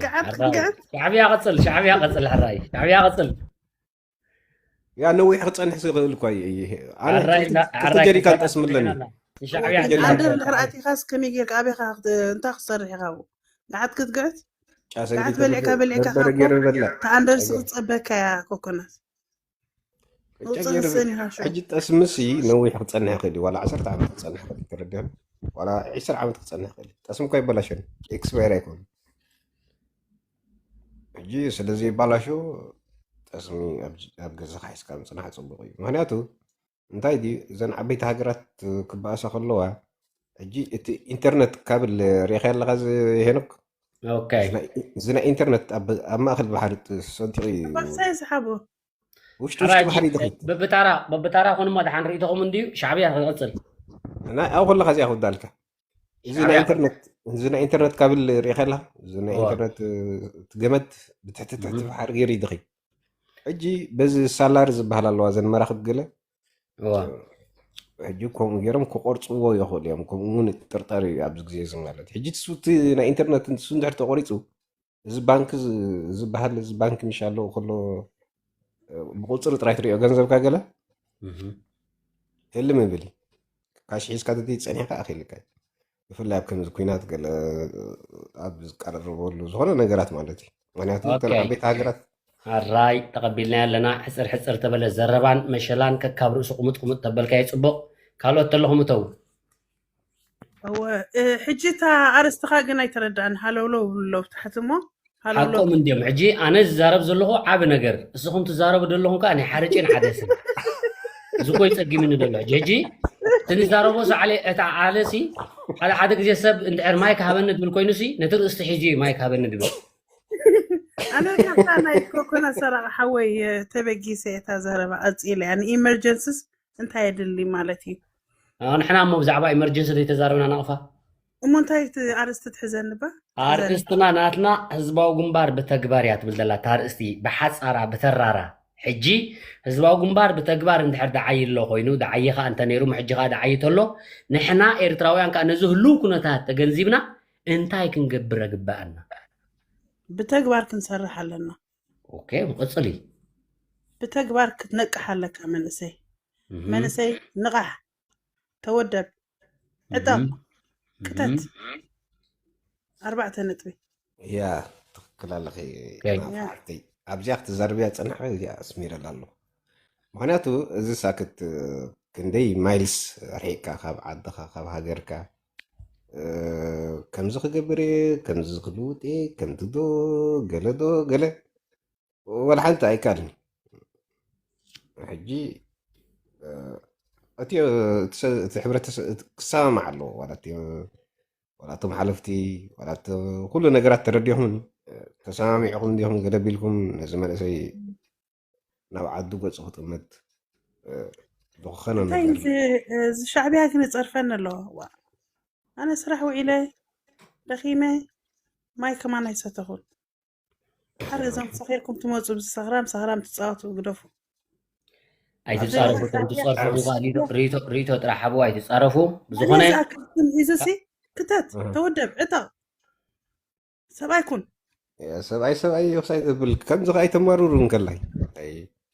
ገዓት ገዓት ሻዕብያ ቀፅል ሻዕብያ ቀፅል ሕራይ ሻዕብያ ቀፅል። ያ ነዊሕ ክፀንሕ ዝኽእል እኳ እዩ። ኣነ ሓራይ እንዳ- ሓራይ ተጀሪካ ክበላ ጠስሚ ኣለኒ። ትበላ። ንሻዕብያ ተጀሪካ- ኣንደር እንድሕር ኣቲኻስ ከመይ ጌርካ ኣበይካ ክት- እንታይ ክትሰርሕ ኢኻ ኣብኡ? ገዓት ክትግዕት? ጫ ሰንኪ ገዓት በሊዕካ በሊዕካ በርበረ ካብ ገይረ በላ። ተኣንደርስ ክፀበካ እያ ኮኮናት። ቅጫ ውፅእ ገይረ ንስን ኢኻ ሽዑ። ሕጂ ጠስምሲ ነዊሕ ክፀንሕ ይኽእል እዩ። ዋላ ዓሰርተ ዓመት ክፀንሕ ይኽእል እዩ። ተረዲእኒ? ዋላ ዒስራ ዓመት ክፀንሕ ይኽእል እዩ። ጠስሚ እኳ ይበላሸን ኤክስፓየር ኣይኮን። ሕጂ ስለ ዘይባላሾ ጠስሚ ኣብ ጅ- ኣብ ገዛኻ ሒዝካ ምፅናሕ ፅቡቕ እዩ። ምክንያቱ እንታይ ድዩ እዘን ዓበይቲ ሃገራት ክበኣሳ ከለዋ ሕጂ እቲ ኢንተርነት ካብል ሪኢኻ ኣለኻ እዚ ሄኖክ ኦኬ። እዚ ናይ ኢንተርነት ኣብ ኣብ ማእከል ባሕሪ ሰንጢቑ እዩ። ባርሳይ ዝሓቦ ውሽጢ ውሽጢ ባሕሪ ይድኸይድ። በብታራ በብታራ ኮንሞ ድሓን ርእይቶኹም እንድዩ ሻዕብያ ክቕፅል እና ኣብ ከለካ እዚኣ ክውዳልካ። እዚ ናይ ኢንተርነት፣ እዚ ናይ ኢንተርነት ካብል ሪኢኻ ኣለኻ? እዚ ናይ ኢንተርነት፣ እ፣ እቲ ገመድ ብትሕቲ ትሕቲ ባሕሪ ገይሩ ይድኺ። ሕጂ በዚ ሳላር ዝበሃል ኣለዋ፣ እዘን መራኽብ ገለ። ሕጂ ከምኡ ገይሮም ክቆርጽዎ ይኽእሉ እዮም። ከምኡ እውን ጥርጠር እዩ ኣብዚ ግዜ እዚ ማለት። ሕጂ እሱ እቲ ናይ ኢንተርነት እሱ እንድሕር ተቆሪጹ፣ እዚ ባንክ ዝ-፣ ዝበሃል፣ እዚ ባንክ ምሽ ኣለዎ ከሎ፣ እ፣ ብቁጽሪ ጥራይ ትሪኦ ገንዘብካ ገለ እህ። እልም ይብል እዩ። ካሽ ሒዝካ ተዘይጸኒሕካ ኣኺልካ እዩ። ብፍላይ ኣብ ከምዚ ኲናት ገለ ኣብ ዝቀራረበሉ ዝኾነ ነገራት ማለት እዩ። ምኽንያቱ እተን ኦኬ። ዓበይቲ ሃገራት ኣራይ ተቐቢልና ኣለና። ሕጽር ሕጽር ተበለ ዘረባን መሸላን ከካብ ርእሱ ቁሙጥ ቁሙጥ ተበልካዮ ጽቡቕ። ካልኦት ተለኹም እተው። እወ፣ እ፣ ሕጂ እታ ኣርእስትኻ ግን ኣይተረዳእን። ሃለውለው ብሎ ኣብ ታሕቲ እሞ፣ ሃለውለው ሓቆም እንድዮም። ሕጂ ኣነ ዝዛረብ ዘለኹ ዓቢ ነገር፣ እስኹም ትዛረቡ ዘለኹም ከኣ ናይ ሓርጭን ዓደስን። እዚ እኮ ይጸጊምኒ ዘሎ። ሕጂ፣ ሕጂ እቲ ንዛረቦ ሳዕለ-፣ እታ ዓለሲ፣ ሓደ፣ ሓደ ግዜ ሰብ እንድሕር ማይክ ሃበኒ ድብል ኮይኑሲ፣ ነቲ ርእስቲ ሒዙ እዩ ማይክ ሃበኒ ድብል። ኣነ ካብታ ናይ ኮኮና ሰራቂ ሓወይ፣ እ፣ ተበጊሰ እታ ዘረባ ቀጺለ እያ። ንኢመርጀንስስ እንታይ የድሊ ማለት እዩ? ኣዎ፣ ንሕና እሞ ብዛዕባ ኢመርጀንሲ ዘይተዛረብና ናቕፋ። እሞ እንታይ እቲ ኣርእስቲ ትሕዘኒ ባ? ኣርእስትና ናትና ህዝባዊ ግንባር ብተግባር እያ ትብል ዘላ እታ ኣርእስቲ፣ ብሓጻራ፣ ብተራራ። ሕጂ ህዝባዊ ግንባር ብተግባር እንድሕር ደዓይ ኣሎ ኮይኑ፣ ደዓይ ኸኣ እንተ ነይሩ፣ ሕጂ ኸኣ ደዓይ ተሎ፣ ንሕና ኤርትራውያን ከኣ ነዚ ህሉው ኩነታት ተገንዚብና እንታይ ክንገብር ግበኣና? ብተግባር ክንሰርሕ ኣለና። ኦኬ፣ ቀጽሊ። ብተግባር ክትነቅሕ ኣለካ መንእሰይ። እህ። መንእሰይ ንቓሕ፣ ተወደብ፣ ዕጠቕ፣ እህ። ክተት። እህ። ኣርባዕተ ነጥቢ። ያ፣ ትኽክል ኣለኺ ኦኬ። ናፋ ሓፍተይ። ኣብዚኣ ክትዛረብያ ዝጸናሕኺ እዚኣ ኣስሚረላ ኣለኹ። ምኽንያቱ እዚ ሳክት ክንደይ ማይልስ ርሒቕካ ካብ ዓድኻ፣ ካብ ሃገርካ፣ እ፣ ከምዚ ክገብር እየ፣ ከምዚ ክልውጥ እየ፣ ከምዚ ዶ፣ ገለ ዶ፣ ገለ፣ ወላ ሓንቲ ኣይከኣልን። ሕጂ፣ እ፣ እቲ፣ እቲ ሰ-፣ እቲ ሕብረተሰብ፣ እቲ ክሰማማዕ ኣለዎ። ዋላ እቲ፣ ዋላ እቶም ሓለፍቲ፣ ዋላ እቲ ኩሉ ነገራት ተረዲኹም፣ እ፣ ተሰማሚዕኹም እንዲኹም ገለ ቢልኩም ነዚ መንእሰይ ናብ ዓዱ ገጹ ክጥምት፣ እ፣ ዝኾነ እንታይ ነገር እዚ፣ እዚ ሻዕብያ ግን ይጸርፈኒ ኣሎ። ዋ፣ ኣነ ስራሕ ውዒለ ደኺመ ማይ ከማን ኣይሰተኹን። ሓር እዞም ሰኺርኩም ትመጹ፣ ብዚ ሰኽራም ሰኽራም ትጻወቱ ግደፉ። ኣይትጻረፉ፣ ኣብዚ እቶም ትጸርፉ ሻዕብያ እኳ ሪቶ፣ ሪቶ፣ ሪቶ ጥራሕ ሓብዋ ኣይትጻረፉ። ብዝኾነ ኣነ ዝኣክል ስም ሒዙ ሲ ክተት፣ እህ። ተወደብ፣ ዕጠቕ። ሰብኣይ ኩን። ያ፣ ሰብኣይ፣ ሰብኣይ ይኽሳይ ዘብል፣ ከምዚ ኸኣ ኣይተማርሩ እንከላይ። ኣይ፣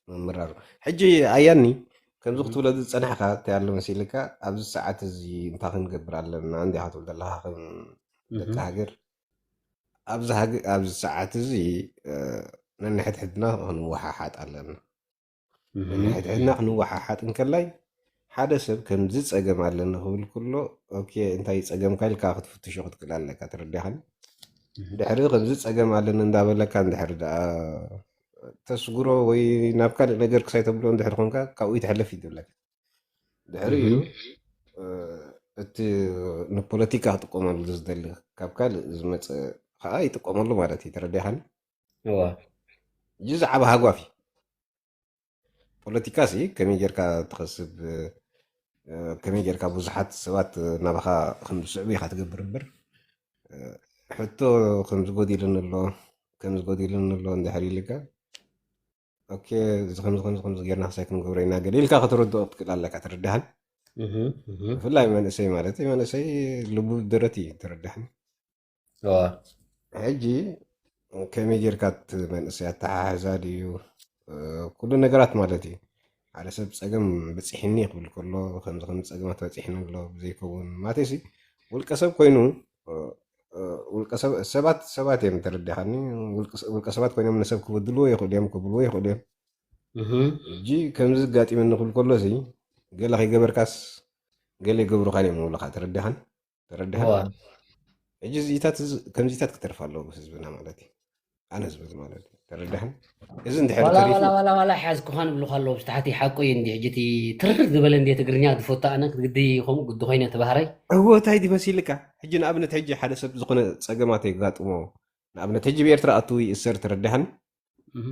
ምምራሩ። ሕጂ ኣያኒ፣ ከምዚ እህ። ክትብሎ ዝጸናሕካ፣ እንታይ ኣሎ መሲልካ፣ ኣብዚ ሰዓት እዚ እንታይ ክንገብር ኣለና፣ እንዲኻ ትብል ዘለኻ፣ ከም እህ። ደቂ ሃገር፣ ኣብዚ ሃገ-፣ ኣብዚ ሰዓት እዚ፣ እ፣ ነንሕድሕድና ክንወሓሓጥ ኣለና። እህ። ነንሕድሕድና ክንወሓሓጥ እንከላይ፣ ሓደ ሰብ ከምዚ ጸገም ኣለኒ ክብል ከሎ፣ ኦኬ፣ እንታይ ጸገምካ ኢልካ ክትፍትሾ ክትክእል ኣለካ፣ ተረዲኻኒ? እህ። ድሕሪ ከምዚ ጸገም ኣለኒ እንዳበለካ፣ እንድሕር ደኣ ተስጉሮ ወይ ናብ ካልእ ነገር ክሳይ ተብሎ እንድሕር ኮንካ፣ ካብኡ ይትሕለፍ እዩ ዝብለካ። ድሕሪኡ፣ እህ። እ፣ እቲ ንፖለቲካ ክጥቀመሉ ዝደሊ ካብ ካልእ ዝመጸ ከኣ ይጥቀመሉ ማለት እዩ። ተረዲኻኒ? እወ። እዚ ዝዓበ ሃጓፍ እዩ። ፖለቲካሲ ከመይ ጌርካ ትኸስብ፣ እ፣ ከመይ ጌርካ ብዙሓት ሰባት ናባኻ ከም ዝስዕቡ ኢኻ ትገብር እምበር፣ እ፣ ሕቶ ከምዚ ጎዲሉኒ ኣሎ፣ ከምዚ ጎዲሉኒ ኣሎ እንድሕር ኢልካ፣ ኦኬ፣ እዚ ከምዚ፣ ከምዚ፣ ከምዚ ጌርና ክሳይ ክንገብሮ ኢና ገለ ኢልካ ከተረድኦ ክትክእል ኣለካ፣ ተረዳሃን? እህ፣ እህ። ብፍላይ መንእሰይ ማለት እዩ፣ መንእሰይ ልቡ ደረት እዩ፣ ተረዳሃን? እዋ። ሕጂ ከመይ ጌርካ እቲ መንእሰይ ኣተሓሕዛ ድዩ፣ እ፣ ኩሉ ነገራት ማለት እዩ። ሓደ ሰብ ጸገም በጺሕኒ ክብል ከሎ፣ ከምዚ፣ ከምዚ ጸገማት በጺሕኒ ኣሎ፣ ብዘይከውን ማለተይሲ፣ ውልቀ ሰብ ኮይኑ፣ እ፣ እ፣ ውልቀ ሰብ፣ ሰባት፣ ሰባት እዮም፣ ተረዲኻኒ? ውልቀ ሰ-፣ ውልቀ ሰባት ኮይኖም ንሰብ ክበድልዎ ይኽእሉ እዮም፣ ክብልዎ ይኽእሉ እዮም። እህ። ሕጂ ከምዚ ኣጋጢመኒ ክብል ከሎሲ፣ ገለ ከይገበርካስ፣ ገለ ይገብሩኻን እዮም ንብሉኻ፣ ተረዲኻን? ተረዲኻን? እዋ። ሕጂ እዚታት እዚ፣ ከምዚታት ክተርፍ ኣለዎ ህዝብና ማለት እዩ። ኣነ ዝብል ማለት እዩ። ተረዳህን? እዚ እንድሕር ዋላ፣ ተሪፉ ዋላ፣ ዋላ፣ ዋላ ሓዝኩኻ ንብሉኻ ኣለዉ። ብታሕቲ ሓቁ እዩ እንዲ ሕጂ እቲ ትርር ዝበለ እንዲ ትግርኛ ዝፈቱ ኣነ ክትግዲ ከምኡ ግዲ ኮይነ እቲ ባህረይ። እዎ፣ እንታይ ድዩ መሲልካ? ሕጂ ንኣብነት ሕጂ ሓደ ሰብ ዝኾነ ጸገማት የጋጥሞ። ንኣብነት ሕጂ ብኤርትራ ኣቱ ይእሰር፣ ተረዳህን? እህ።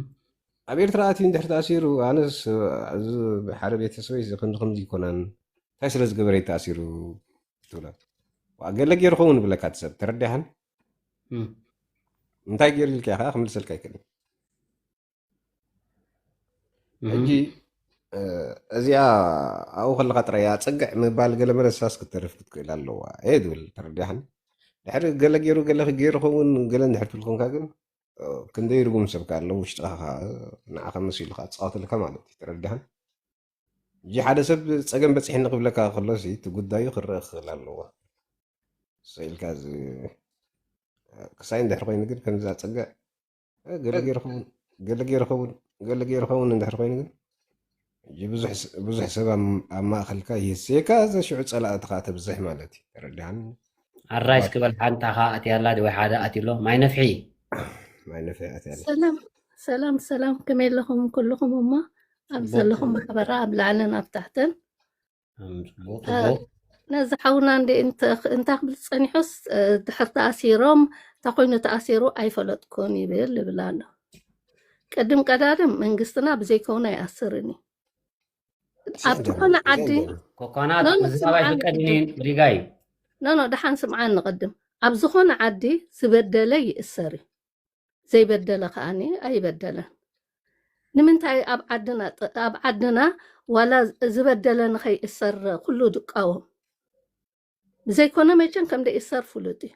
ኣብ ኤርትራ ኣትዩ እንድሕር ተኣሲሩ፣ ኣነስ እዚ ሓደ ቤተሰበይ እዚ ከምዚ ከምዚ ይኮነን፣ እንታይ ስለ ዝገበረ እዩ ተኣሲሩ ትብሎ? ዋ፣ ገለ ገይሩ ኸውን ይብለካ እቲ ሰብ፣ ተረዲሓን? እም። እንታይ ገይሩ ኢልካ ኢኻ ክምልሰልካ ኣይክእልን። እም። ሕጂ፣ እ፣ እዚኣ ኣብኡ ከለኻ ጥራይ እያ ጸግዕ ምባል ገለ መለሳስ ክትተርፍ ክትክእል ኣለዋ እየ ዝብል፣ ተረዲሓን? ድሕሪ ገለ ገይሩ፣ ገለ ገይሩ ኸውን፣ ገለ እንድሕር ትብል ኮንካ ግን፣ እ፣ ክንደይ ርጉም ሰብ ከ ኣሎ ውሽጥኻ ኸ ንዓኻ መሲሉ ከ ኣጻወተልካ ማለት እዩ፣ ተረዲሓን? ሕጂ ሓደ ሰብ ጸገም በጺሕኒ ክብለካ ከሎ ሲ፣ እቲ ጉዳዩ ክረአ ክኽእል ኣለዎ። ስቕ ኢልካ እዚ፣ እ፣ ክሳይ እንድሕር ኮይኑ ግን ከምዚ ኣጸግዕ፣ እ፣ ገለ ገይሩ ኸውን፣ ገለ ገይሩ ኸውን፣ ገለ ገይሩ ኸውን እንድሕር ኮይኑ ግን፣ ሕጂ ብዙሕ ስ-፣ ብዙሕ ሰብ ኣብ፣ ኣብ ማእከልካ ይህስየካ፣ እዚ ሽዑ ጸላእትኻ ተብዝሕ ማለት እዩ። ተረዲሓኒ? ኣራይ እስኪ በል ሓንታ ኸኣ ኣትያላ ዲ ወይ ሓደ ኣትሎ? ማይ ነፍሒ። ማይ ነፍሒ ኣትያላ። ሰላም፣ ሰላም፣ ሰላም፣ ከመይ ኣለኹም ኩልኹም እሞ? ኣብ ጽቡቕ። ዘለኹም ማሕበራ ኣብ ላዕልን ኣብ ታሕትን። እም፣ ጽቡቕ፣ እ፣ ጽቡቕ። ነዚ ሓውና እንደ እንተ-፣ እንታይ ክብል ጸኒሑስ፣ እ፣ ድሕር ተኣሲሮም፣ እንታይ ኮይኑ ተኣሲሩ ኣይፈለጥኩን ይብል፣ ይብል ኣሎ። ቅድም ቀዳድም መንግስትና ብዘይከውን ኣይኣስርን እዩ። ኣብ ዝኾነ ዓዲ፣ ኮኳናት፣ ኖ፣ ኖ፣ ምዝራብ ስምዓኒ ኣይፍቀድን እዩ፣ ቅድም። ሪጋ እዩ። ኖ፣ ኖ፣ ደሓን ስምዓኒ ቅድም። ኣብ ዝኾነ ዓዲ ዝበደለ ይእሰር እዩ። ዘይበደለ ከኣኒ ኣይበደለን። ንምንታይ ኣብ ዓድና ጥ-፣ ኣብ ዓድና ዋላ ዝበደለ ንኸይእሰር ኩሉ ድቃወም? ብዘይኮነ መቸም ከም ደይእሰር ፍሉጥ እዩ።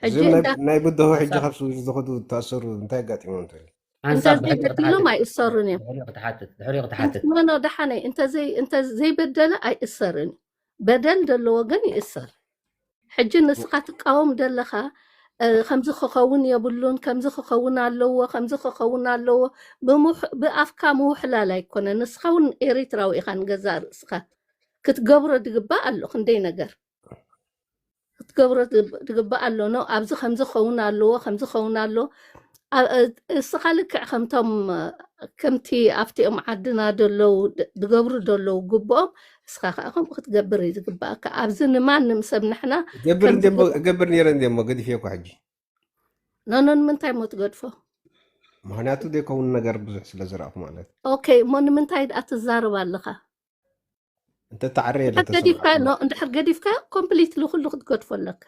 ሕጂ እዚ ናይ፣ እንዳ ናይ ብድሆ ሕጂ ሓንሳብ ካብ ስዊዝ ዝኸዱ ዝተኣሰሩ እንታይ ኣጋጢሞም ትብል? ሓንሳብ እንተ ብሕጽር ዘይበዲሎም ትሓትት። ኣይእሰሩን እዮም። ድሕሪኡ ክትሓትት፣ ድሕሪኡ ክትሓትት። እንተ፣ ኖ፣ ኖ፣ ደሓነይ፣ እንተ ዘይ-፣ እንተ ዘይበደለ ኣይእሰርን እዩ። በደል ዘለዎ ግን ይእሰር። ሕጂ ንስኻ ትቃወም ደለኻ፣ እ፣ ከምዚ ክኸውን የብሉን፣ ከምዚ ክኸውን ኣለዎ፣ ከምዚ ክኸውን ኣለዎ፣ ብምሕ-፣ ብኣፍካ ምውሕላል ኣይኮነን። ንስኻ እውን ኤሪትራዊ ኢኻ፣ ንገዛእ ርእስኻ ክትገብሮ ድግባእ ኣሎ፣ ክንደይ ነገር ክትገብሮ ድግ-፣ ድግባእ ኣሎ። ኖ፣ ኣብዚ ከምዚ ክኸውን ኣለዎ፣ ከምዚ ክኸውን ኣለዎ። ኣ-፣ እ፣ እስኻ ልክዕ ከምቶም፣ እ፣ ከምቲ ኣብቲኦም ዓድና ደለዉ ድ-፣ ድገብሩ ደለዉ ግብኦም፣ እስኻ ከኣ ከምኡ ክትገብር እዩ ዝግባእካ። ኣብዚ ንማንም ሰብ ንሕና እገብር ከምዚ እንደ እሞ፣ ገ-፣ እገብር ነይረ እንደ እሞ፣ ገዲፈዮ እኮ ሕጂ። ኖ፣ ኖ፣ ንምንታይ እሞ ትገድፎ? ምኽንያቱ ዘይከውን ነገር ብዙሕ ስለ ዝረኣኹ ማለት። ኦኬ፣ እሞ ንምንታይ ደኣ ትዛረብ ኣለኻ? እንተ ተዓረየ እንድሕር ገዲፍካ፣ ኖ፣ እንድሕር ገዲፍካ ኮምፕሊትሊ ኩሉ ክትገድፎ ኣለካ።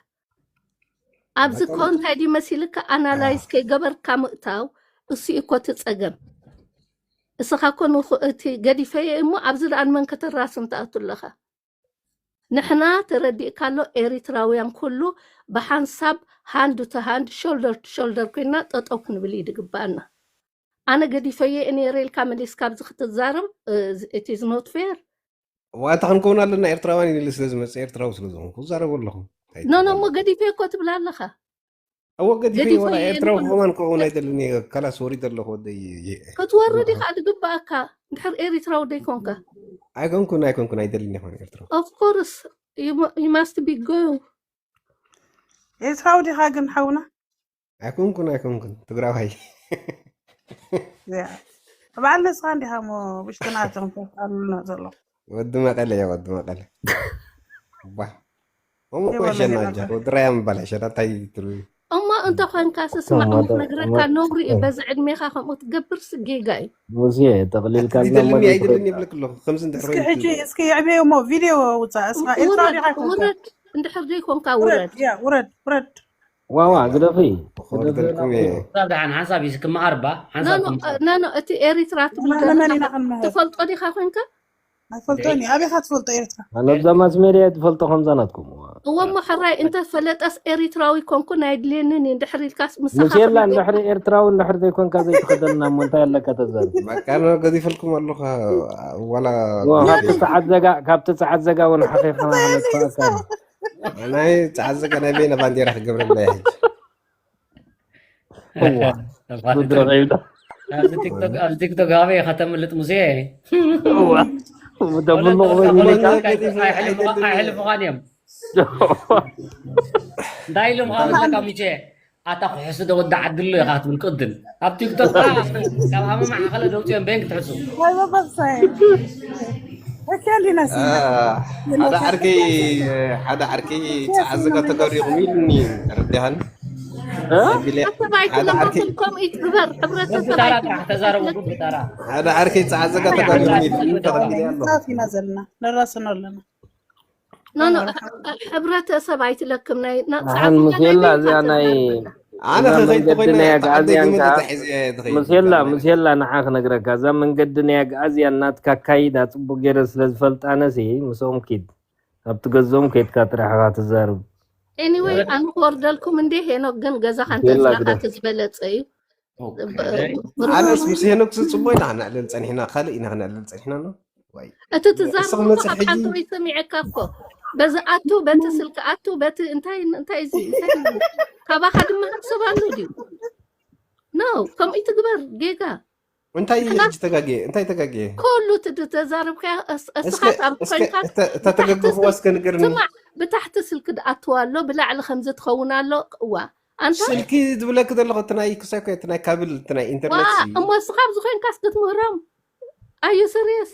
ኣብዚ በቃ እኮ እንታይ ድዩ መሲልካ፣ ኣናላይዝ ከይገበርካ ምእታው፣ እሱ እዩ እኮ እቲ ጸገም። እስኻ እኮ ንኹ-፣ እቲ ገዲፈየ እሞ ኣብዚ ደኣ ንመን ከተራስን ትኣቱ ኣለኻ? ንሕና ተረዲእካ ኣሎ፣ ኤሪትራውያን ኩሉ ብሓንሳብ ሃንድ ቱ ሃንድ፣ ሾልደር ቱ ሾልደር ኮይንና ጠጠው ክንብል እዩ ድግባኣና። ኣነ ገዲፈየ እየ ነይረ ኢልካ መሊስካ ኣብዚ ክትዛረብ፣ እ፣ it is not fair። ዋታ ክንከውን ኣለና ኤርትራውያን ኢሉ ስለ ዝመጽእ ኤርትራዊ ስለ ዝኾንኩ ክዛረቡ ኣለኹ። ኖ፣ ኖ፣ እሞ ገዲፈ እኮ ትብል ኣለኻ። እዎ ገዲፈ ገዲፈ ወላ እየ ኤርትራዊ ኢልኩ። ክኸውን ክኸውን ኣይደልን እየ። ካላስ ወሪደ ኣለኹ ወደይ። ክትወርድ ኢኻ ዝግባኣካ። እንድሕር ኤሪትራዊ ደይኮንካ። ኣይኮንኩን፣ ኣይኮንኩን፣ ኣይደልን እየ ክኾን ኤርትራዊ። Of course, you mu-, you must be go። ኤርትራዊ ዲኻ ግን ሓውና? ኣይኮንኩን፣ ኣይኮንኩን። ትግራዋይ። ያ። በዓል ንስኻ እንዲኻ እሞ ውሽጥና እቶም ተቃሉልና ዘሎ። ወዲ መቐለ እየ፣ ወዲ መቐለ። ባ። እሞ እየ፣ ወዲ ሸና መቐለ። ኣጃ፣ ወዲ ራያ ምባል ሕሸና፣ እንታይ ትብሉ? እሞ እንተ ኾንካ፣ ስስማዕ፣ እሞ ደ-፣ ነግረካ፣ እሞ ነውሪ እዩ። በዚ ዕድሜኻ ከምኡ ትገብርስ ጌጋ እዩ። ሙሴ፣ ጠቕሊልካ ኣቲ እና እሞ ደልኒ ዘይትኽእል። ኣይደልን ይብለክ ኣለኹ። ከምዚ እንድሕር እስኪ ኮይኑ ሕጂ፣ ትብል። እስኪ የዕብዮ እሞ ቪድዮ ውፃእ። እስኻ ኤርትራዊ ውረድ፣ ዲኻ ኣይኮንካ? ውረድ። እንድሕር ዘይኮንካ ውረድ፣ ውረድ። ያ፣ ውረድ፣ ውረድ። ዋዋ፣ ግደፊ። ክወርደልኩም እየ። ሓንሳብ ደሓን፣ ሓንሳብ እዩ ክመሃር እባ፣ ሓንሳብ ኖ፣ ኖ፣ ክመሃር። ኖ፣ ኖ፣ እቲ ኤሪትራ ትብል ንሕና ዘለና መን ኢና ክንመሃር? ትፈልጦ ዲኻ ኮንካ? ኣይፈልጦን እዩ። ኣበይካ ትፈልጦ ኤርትራ? ኣነ ኣብዛ ማስ ሜድያ ትፈልጦ ከምዛ ናትኩም። እዋ። እዎ እሞ ሕራይ፣ እንተ ፈለጠስ ኤሪትራዊ ኮንኩ ናይ ድልየንን እዩ። እንድሕር ኢልካስ ምሳኻ ሙሴላ፣ ክንደይ እንድሕሪ ኤርትራዊ እንድሕር ዘይኮንካ ዘይትኸደልና እሞ እንታይ ኣለካ ተዛርብ? በቃ፣ ኖ፣ ገዚፈልኩም ኣለኹ። ዋላ ዋ፣ ካብቲ ጸዓት ዘጋ፣ ካብቲ ጸዓት ዘጋ እውን ሓኺኽና ተዛረብ። ሓመድ ናይ ጸዓት ዘጋ ናይ በይነ ባንዴራ ክገብረላ እየ ሕጂ። እዋ። ተፋልጥ። ምድረ ቐይዳ። ኣብዚ ቲክቶክ፣ ኣብዚ ቲክቶክ ኣበይ ኢኻ ተምልጥ ሙሴ? እዋ። ደብሎ ወለድ ቆበይ ተፋልጥ። ሚኒካ። ኣይሕልፉ-፣ ኣይሕልፉኻን እዮም። እንታይ ኢሎም ኸዓ መስለካ ሙሴ? ኣታ ኩሕሲ ዶ ወዲ ዓዲ ኣሎ ኢኻ ክትብል ቅድም። ኣብ ቲክቶክ ኸዓ ካብ ሃመማ ዓኸለ ደውፅኦም በይን ክትሕሱ። ወይ በበሳይ። ተኪያሊና ሲ። አ፣ ሓደ ዓርከይ፣ ሓደ ዓርከይ ጸዓት ዘጋ ተጋሩ ኢኹም ኢሉኒ፣ ተረዲኻኒ? እ? ኣቢለ ሓደ ዓርከይ ሕብረተሰብ ኣይትለኸፍን፣ ከምኡ ይትግበር። ሕብረተሰብ ብታራ ጥራሕ ኣይትለኸፍን። ተዛረቡ፣ ብታራ። ሓደ ዓርከይ ፃዕፀጋ ተጋቢሩ ኢሉ ተቐቢለ ኣሎ። ምሳት ኢና ዘለና፣ ንራስን ኣለና። ኖ፣ ኖ፣ ሕብረተሰብ ኣይትለክም። ናይ፣ ናይ ንሓን ፃዕፀጋ ምስ የላ ናይ እዚኣ ቤት ናይ ኣነ እዛ ከኸይድ መንገዲ ኮይነ ናይ ፃዕደይ ኣግኣዝያን ግምት ከዓ ተታሒዘ እየ ተኸይድ ምስ የላ፣ ተታሒዘ። ምስ የላ ንሓ ክነግረካ፣ እዛ መንገዲ ናይ ኣግኣዝያን ናትካ ኣካይዳ ፅቡቅ ገይረ ስለ ዝፈልጣ፣ ኣነሲ ምስኦም ኪድ፣ ኣብቲ ገዝኦም ከይድካ ጥራሕ ኢኻ ትዛረብ። ኤኒወይ፣ ኣነ ክወርደልኩም እንዴ ሄኖክ፣ ግን ገዛኻ የላ እንተዝረኣኻ ግደ። እቲ ዝበለጸ እዩ። ኦኬ። ብ-፣ ኣነስ ምስ ሄኖክ ዝጽቦ ኢና ክነዕልል ጸኒሕና፣ ካልእ ኢና ክነዕልል ጸኒሕና፣ ኖ? ዋይ። እቲ ትዛረብ ንስኻ እኮ መጽእ ካብ ሕጂ ሓንቲ ወይ ሰሚዐካ እኮ። በዚ ኣቱ፣ በቲ ስልኪ ኣቱ፣ በቲ እንታይ፣ እንታይ እዚ፣ እንታይ እዚ? ካባኻ ድማ ሰብ ኣሎ ድዩ? ኖ፣ ከምኡ ይትግበር፣ ጌጋ። እንታይ ሕጂ ተጋግየ? እንታይ ተጋግየ? ኩሉ እቲ ተዛረብካዮ እስ-፣ እስኻ እስከ፣ ኣብ እስከ፣ ኮይንካ እተ-፣ እተ ተገገፍዋ እስከ ንገርኒ። ስማዕ፣ ብታሕቲ ስልኪ ድኣትዋ ኣሎ፣ ብላዕሊ ከምዚ ትኸውን ኣሎ። እዋ፣ ኣንታ ስልኪ ዝብለኪ ዘለኹ እቲ ናይ ክሳይ ኮ፣ እቲ ናይ ካብል፣ እቲ ናይ ዋ፣ ኢንተርኔት ሲ። እሞ እስኻ ኣብዚ ኮይንካስ ክትምህሮም? ኣዩ ስሪየስ?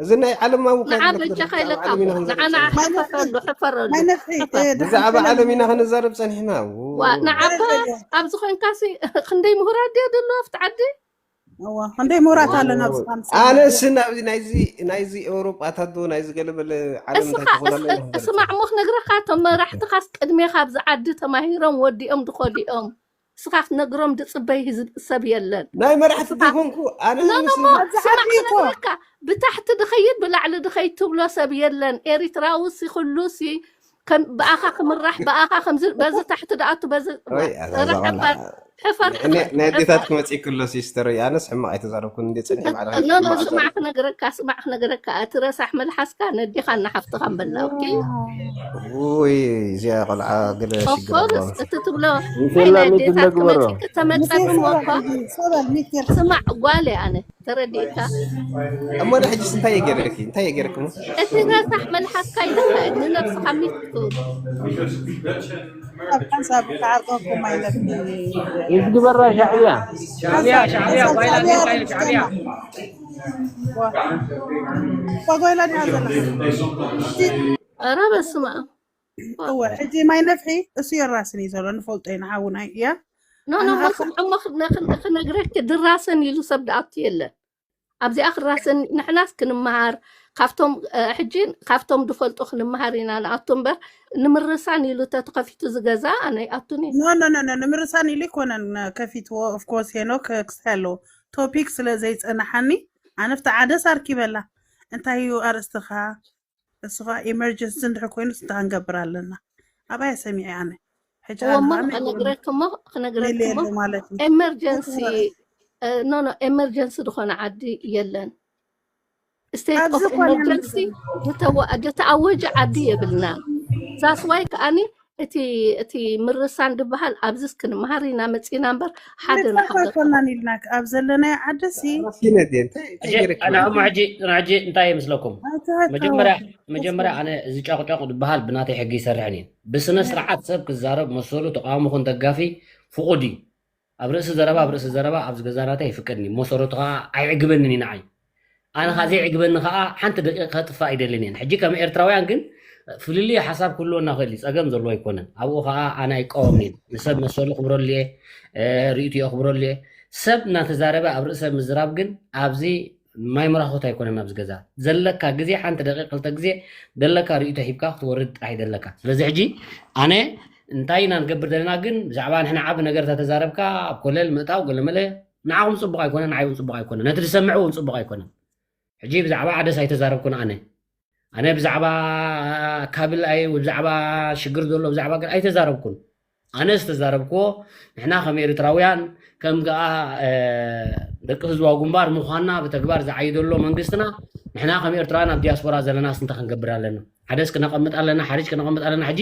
እዚ ናይ ዓለማዊ ንዓ ካብል በጃኻ ክደርፍ ኢለካ ዓለም ኢና እኮ። ንዓ፣ ንዓ ክንዛረብ። ሕፈረሉ፣ ሕፈረሉ። ማይ ነፍሒ፣ ሕፈር። እ፣ ድሓን ብዛዕባ ሰላም። ዓለም ኢና ክንዛረብ ጸኒሕና። ዋ፣ ንዓባ ኣብዚ ኮይንካሲ ክንደይ ምሁራት ድዮ ደሎ ኣብቲ ዓዲ? እዋ፣ ክንደይ ምሁራት ኣለና ኣብዚ ኣነ ስን ኣብዚ ናይዚ፣ ናይዚ ኤውሮጳታት ዶ ናይዚ ገለመለ ዓለም እንታይ እስኻ፣ ትኾን እስ-፣ ኣለና? እስማዕ እሞ ክነግረካ፣ እቶም መራሕትኻስ ቅድሜኻ ኣብዚ ዓዲ ተማሂሮም ወዲኦም ድኸዱ እዮም። እስኻ ክትነግሮም ድጽበይ ህዝብ ሰብ የለን። ናይ መራሕቲ እስኻ ዘይኮንኩ ኣነ ኖ፣ ኖ፣ ምስ እሞ ኣብዚ ስማዕ ዓዲ እኮ። ክነግረካ፣ ብታሕቲ ድኸይድ ብላዕሊ ድኸይድ ትብሎ ሰብ የለን። ኤሪትራውሲ ኩሉሲ ከም ብኣኻ ክምራሕ፣ ብኣኻ ከምዚ፣ በዚ ታሕቲ ድኣቱ፣ በዚ ወይ፣ ኣዛ ተረሓፋ፣ ቆልዓ። ሕፈር፣ ናይ፣ ሕፈር፣ ናይ ኣዴታት ሕፈር። ክመጽእ ከሎ ሲስተር፣ ኣነስ ሕማቕ ኣይተዛረብኩን እንዴ፣ ጸኒሐ ባዕልኻ ኖ፣ ኖ፣ ሕማቕ ስማዕ ኣይተዛረብኩን። ክነግረካ፣ ስማዕ ክነግረካ፣ እቲ ረሳሕ መልሓስካ ነዴኻ እና ሓፍትኻ ንበላ፣ ኦኬ? ውይ፣ እዚኣ ቆልዓ ገለ ሽግር ኦፍኮርስ፣ ኣለዋ። እቲ ትብሎ፣ እንታይ ንሴላ ናይ ሚት ኣዴታት ንግበሮ። ክመጽእ፣ ክተመጸ ንሴላ እሞ እኮ፣ ሰበል፣ ሚት ስማዕ፣ ጓል እየ ኣነ። ተረዲእካ? እሞ ንሕጂስ እንታይ እየ ገይረኪ? እንታይ እየ ገይረኪ? እቲ ረሳሕ መልሓስካ ኢለካ ንነብስኻ ሚስቱ። ኣብ ሓንሳብ ክዓርቀኩም ኣይነብኒ። ይዝግበራ ሻዕብያ። ሻዕብያ፣ ሻዕብያ፣ ሓንሳብ ጓይላ ሻዕብያ ሻዕብያ። ዋ። ዋ፣ ጓይላ ዲኣ ዘላ። ኧረ በስመ ኣብ። እወ፣ ሕጂ ማይ ነፍሒ እሱ የራስን እዩ ዘሎ፣ ንፈልጦ ኢና፣ ሓውና እዩ፣ እያ። ኖ፣ ኖ፣ ኣነ እሞ ዓርኩ ስምዑ፣ እሞ ክነ-፣ ክነ-፣ ክነግረኪ፣ ድራሰን ኢሉ ሰብ ድኣቱ የለን። ኣብዚኣ ክራሰን፣ ንሕናስ ክንመሃር፣ ካብቶም፣ እ፣ ሕጂ ካብቶም ድፈልጡ ክንመሃር ኢና ንኣቱ እምበር፣ ንምርሳን ኢሉ ተተኸፊቱ ዝገዛ ኣነ ይኣቱን እየ። ኖ፣ ኖ፣ ኖ፣ ኖ፣ ንምርሳን ኢሉ ይኮነን ከፊትዎ። ኦፍ ኮርስ ሄኖክ ክስታይ ኣለዎ። ቶፒክ ስለ ዘይጸናሓኒ፣ ኣነ ብቲ ዓደስ ኣርኪበላ። እንታይ እዩ ኣርእስትኻ? እሱ ኸኣ ኢመርጀንሲ እንድሕር ኮይኑ፣ እንታይ ክንገብር ኣለና? ኣባይ ሰሚዐ ኣነ። ሕጂ እወ፣ እሞ ኣነ ከመይ ክነግረኪ፣ እሞ ክነግረኪ፣ ሜሊ እሞ የለ ማለት እዩ። ኤመርጀንሲ፣ እንታይ እ፣ ኖ፣ ኖ፣ ኤመርጀንሲ ዝኾነ ዓዲ የለን። ስቴት ኣብዚ ኦፍ ኮነ ኤመርጀንሲ ንብል። ዝተዋ-፣ ዝተኣወጀ ዓዲ የብልና። ዛስዋይ ከኣኒ እቲ፣ እቲ ምርሳን ዝበሃል ኣብዚስ ክንመሃር ኢና መጺና እምበር፣ ሓደ መጽሓፍ ንሓገር ኣይኮናን ኢልና፣ ኣብ ዘለናዮ ዓዲ ሲ። ራስኪነት እየ። እንታይ፣ እንታይ ሕጂ፣ ገይረኪ? ኣነ እሞ ሕጂ፣ ሕጂ እንታይ ይመስለኩም? ኣታ፣ ኣታ፣ መጀመርያ፣ ወዲ፣ መጀመርያ ኣታ። ኣነ እዚ ጫቑጫቑ ዝበሃል ብናተይ ሕጊ ይሰርሕን እየ። ብስነ ስርዓት ሰብ ክዛረብ መሰሉ፣ ተቃዋሚ ኹን ደጋፊ ፍቑድ እዩ። ኣብ ርእሲ ዘረባ፣ ኣብ ርእሲ ዘረባ ኣብዚ ገዛ ናተይ ኣይፍቀድን እዩ። መሰረቱ ኸዓ ኣይዕግበንን እዩ ንዓይ። ኣነ ኸዓ ዘይዕግበኒ ኸዓ ሓንቲ ደቂቕ ከጥፍእ ኣይደልን እየን። ሕጂ ከም ኤርትራውያን ግን ፍልልይ ሓሳብ ክህልወና ይኽእል እዩ፣ ጸገም ዘለዎ ኣይኮነን። ኣብኡ ኸዓ ኣነ ኣይቃወምን እየ። ንሰብ መሰሉ ክብረሉ እየ፣ እ፣ ርእይትኡ ክብረሉ እየ። ሰብ እናተዛረበ ኣብ ርእሰ ምዝራብ ግን ኣብዚ ማይ ምራኹት ኣይኮነን ኣብዚ ገዛ። ዘለካ ግዜ ሓንቲ ደቂቕ ክልተ ግዜ ደለካ ርእይቶ ሂብካ ክትወርድ ጥራሕ እዩ ደለካ። ስለዚ ሕጂ ኣነ እንታይ ኢና ንገብር ዘለና ግን ብዛዕባ ንሕና ዓቢ ነገር ተተዛረብካ ኣብ ኮለል ምእታው ገለመለ ንዓኹም ጽቡቕ ኣይኮነን፣ ንዓይ እውን ጽቡቕ ኣይኮነን፣ ነቲ ዝሰምዕ እውን ጽቡቕ ኣይኮነን። ሕጂ ብዛዕባ ዓደስ ኣይተዛረብኩን ኣነ። ኣነ ብዛዕባ ካብል ኣይ-፣ ብዛዕባ ሽግር ዘሎ ብዛዕባ ገ-፣ ኣይተዛረብኩን። ኣነ ዝተዛረብክዎ ንሕና ከም ኤርትራውያን ከም ገኣ፣ እ፣ ደቂ ህዝባዊ ግንባር ምዃንና ብተግባር ዝዓዩ ዘሎ መንግስትና ንሕና ከም ኤርትራውያን ኣብ ዲያስፖራ ዘለናስ እንታይ ክንገብር ኣለና? ሓደስ ክነቐምጥ ኣለና፣ ሓሪጅ ክነቐምጥ ኣለና። ሕጂ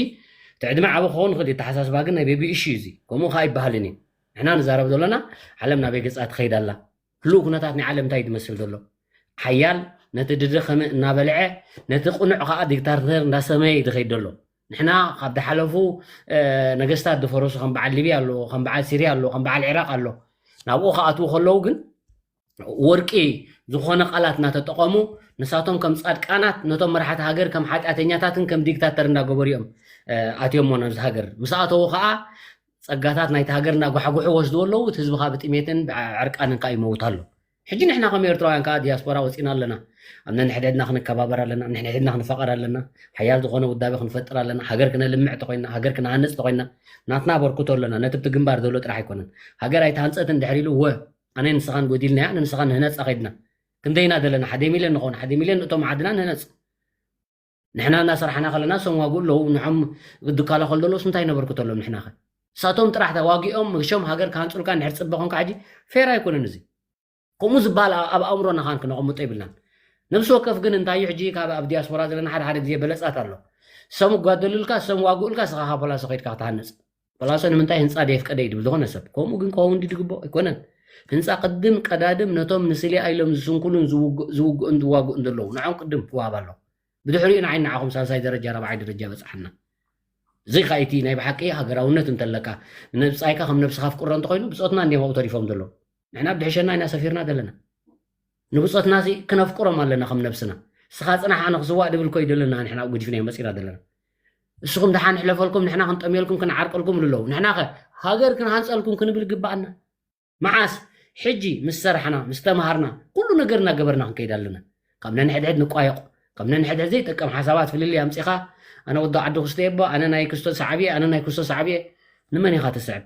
እቲ ዕድመ ዓቢ ክኸውን ይኽእል እዩ፣ ኣተሓሳስባ ግን ናይ ቤቢ ኢሹ እዩ እዚ። ከምኡ ከኣ ኣይበሃልን እዩ። ንሕና ንዛረብ ዘሎና ዓለም ናበይ ገጻ ትኸይድ ኣላ? ህሉው ኩነታት ናይ ዓለም እንታይ እዩ ዝመስል ዘሎ? ሓያል ነቲ ድደኸመ እናበልዐ፣ ነቲ ቅኑዕ ከኣ ዲክታተር እንዳሰመየ እዩ ዝኸይድ ዘሎ። ንሕና ካብ ዝሓለፉ፣ እ፣ ነገስታት ዝፈረሱ ከም በዓል ሊብያ ኣሎ፣ ከም በዓል ሲርያ ኣሎ፣ ከም በዓል ዒራቕ ኣሎ። ናብኡ ክኣትዉ ከለዉ ግን ወርቂ ዝኾነ ቃላት እናተጠቐሙ ንሳቶም ከም ጻድቃናት ነቶም መራሕቲ ሃገር ከም ሓጢኣተኛታትን ከም ዲክታተር እንዳገበሩ እዮም፣ እ፣ ኣትዮሞ ናብዚ ሃገር። ምስ ኣተዉ ከኣ ጸጋታት ናይቲ ሃገር እናጓሕጉሑ ወስድዎ ኣለዉ። እቲ ህዝቢ ከዓ ብጥሜትን ብዕርቃንን ከዓ ይመውት ኣሎ። ሕጂ ንሕና ከም ኤርትራውያን ከዓ ዲያስፖራ ወፂና ኣለና። ኣብ ነንሕድሕድና ክንከባበር ኣለና፣ ንሕድሕድና ክንፋቐር ኣለና። ሓያል ዝኾነ ውዳቤ ክንፈጥር ኣለና። ሃገር ክነልምዕ ተኮይና፣ ሃገር ክንሃንፅ ተኮይና፣ ናትና ኣበርክቶ ኣለና። ነቲ ብቲ ግንባር ዘሎ ጥራሕ ኣይኮነን። ሃገር ኣይተሃንፀትን ድሕሪ ኢሉ፣ ወ ኣነ ንስኻን ጎዲልናያ፣ ኣነ ንስኻን ንህነፃ ከይድና። ክንደይና ዘለና? ሓደ ሚልዮን ንኸውን፣ ሓደ ሚልዮን እቶም ዓድና ንህነፅ። ንሕና እናሰራሕና ከለና፣ እሶም ዋግኡ ኣለዉ፣ ንዖም ክከላኸሉ ዘለዉ እንታይ ነበርክቶ ኣለዎም? ንሕና ኸ እሳቶም ጥራሕ ተዋጊኦም ምሾም ሃገር ክሃንፁልካ እንድሕር ፅበ ኮንካ፣ ሕጂ ፌር ኣይኮነን እዚ። ከምኡ ዝበሃል ኣብ ኣእምሮና ኻን ክነቐምጦ ይብልናን። ነብሲ ወከፍ ግን እንታይ እዩ፣ ሕጂ ካብ ኣብ ዲያስፖራ ዘለና ሓደ ሓደ ግዜ በለፃት ኣሎ። እሶም እጓደሉልካ፣ እሶም ዋግኡልካ፣ ስኻ ካብ ፖላሶ ከይድካ ክትሃንፅ። ፖላሶ ንምንታይ ህንፃ ደየፍቀደ እዩ ድብል ዝኾነ ሰብ። ከምኡ ግን ክኸውን ድዩ ድግቦ? ኣይኮነን። ህንፃ ቅድም ቀዳድም ነቶም ንስሌኣ ኢሎም ዝስንኩሉን ዝውግ-፣ ዝውግኡን ዝዋግኡን ዘለዉ፣ ንዖም ቅድም ክወሃብ ኣለዎ። ብድሕሪኡ ንዓይ ንዓኹም ሳልሳይ ደረጃ፣ ራብዓይ ደረጃ በፅሓና። እዚ ኸኣ እቲ ናይ ብሓቂ ሃገራውነት እንተለካ፣ ንብጻይካ ከም ነብስኻ ኣፍቅሮ እንተኾይኑ፣ ብጾትና እንዲዮም ኣብኡ ተሪፎም ዘለዉ። ንሕና ብድሕሸና ኢና ሰፊርና ዘለና። ንብጾትናሲ ክነፍቅሮም ኣለና ከም ነብስና። ንስኻ ጽናሕ ኣነ ክስዋእ ድብል ኮይ ደለና፣ ንሕና ኣብ ገዲፍናዮ መጺና ዘለና። ንስኹም ደሓን ንሕለፈልኩም፣ ንሕና ክንጠምየልኩም፣ ክንዓርቀልኩም ኢሉ ኣለዉ። ንሕናኸ ሃገር ክንሃንጸልኩም ክንብል ይግብኣና። መዓስ? ሕጂ ምስ ሰራሕና፣ ምስ ተማሃርና፣ ኩሉ ነገር እናገበርና ክንከይድ ኣለና። ካብ ነንሕድሕድ ንቋየቕ፣ ካብ ነንሕድሕድ ዘይጠቅም ሓሳባት ፍልልይ ኣምጺኻ፣ ኣነ ወዲ ዓዲ ክስቶ እየ እባ፣ ኣነ ናይ ክስቶ ሰዓቢ እየ፣ ኣነ ናይ ክስቶ ሰዓቢ እየ፣ ንመን ኢኻ ትስዕብ?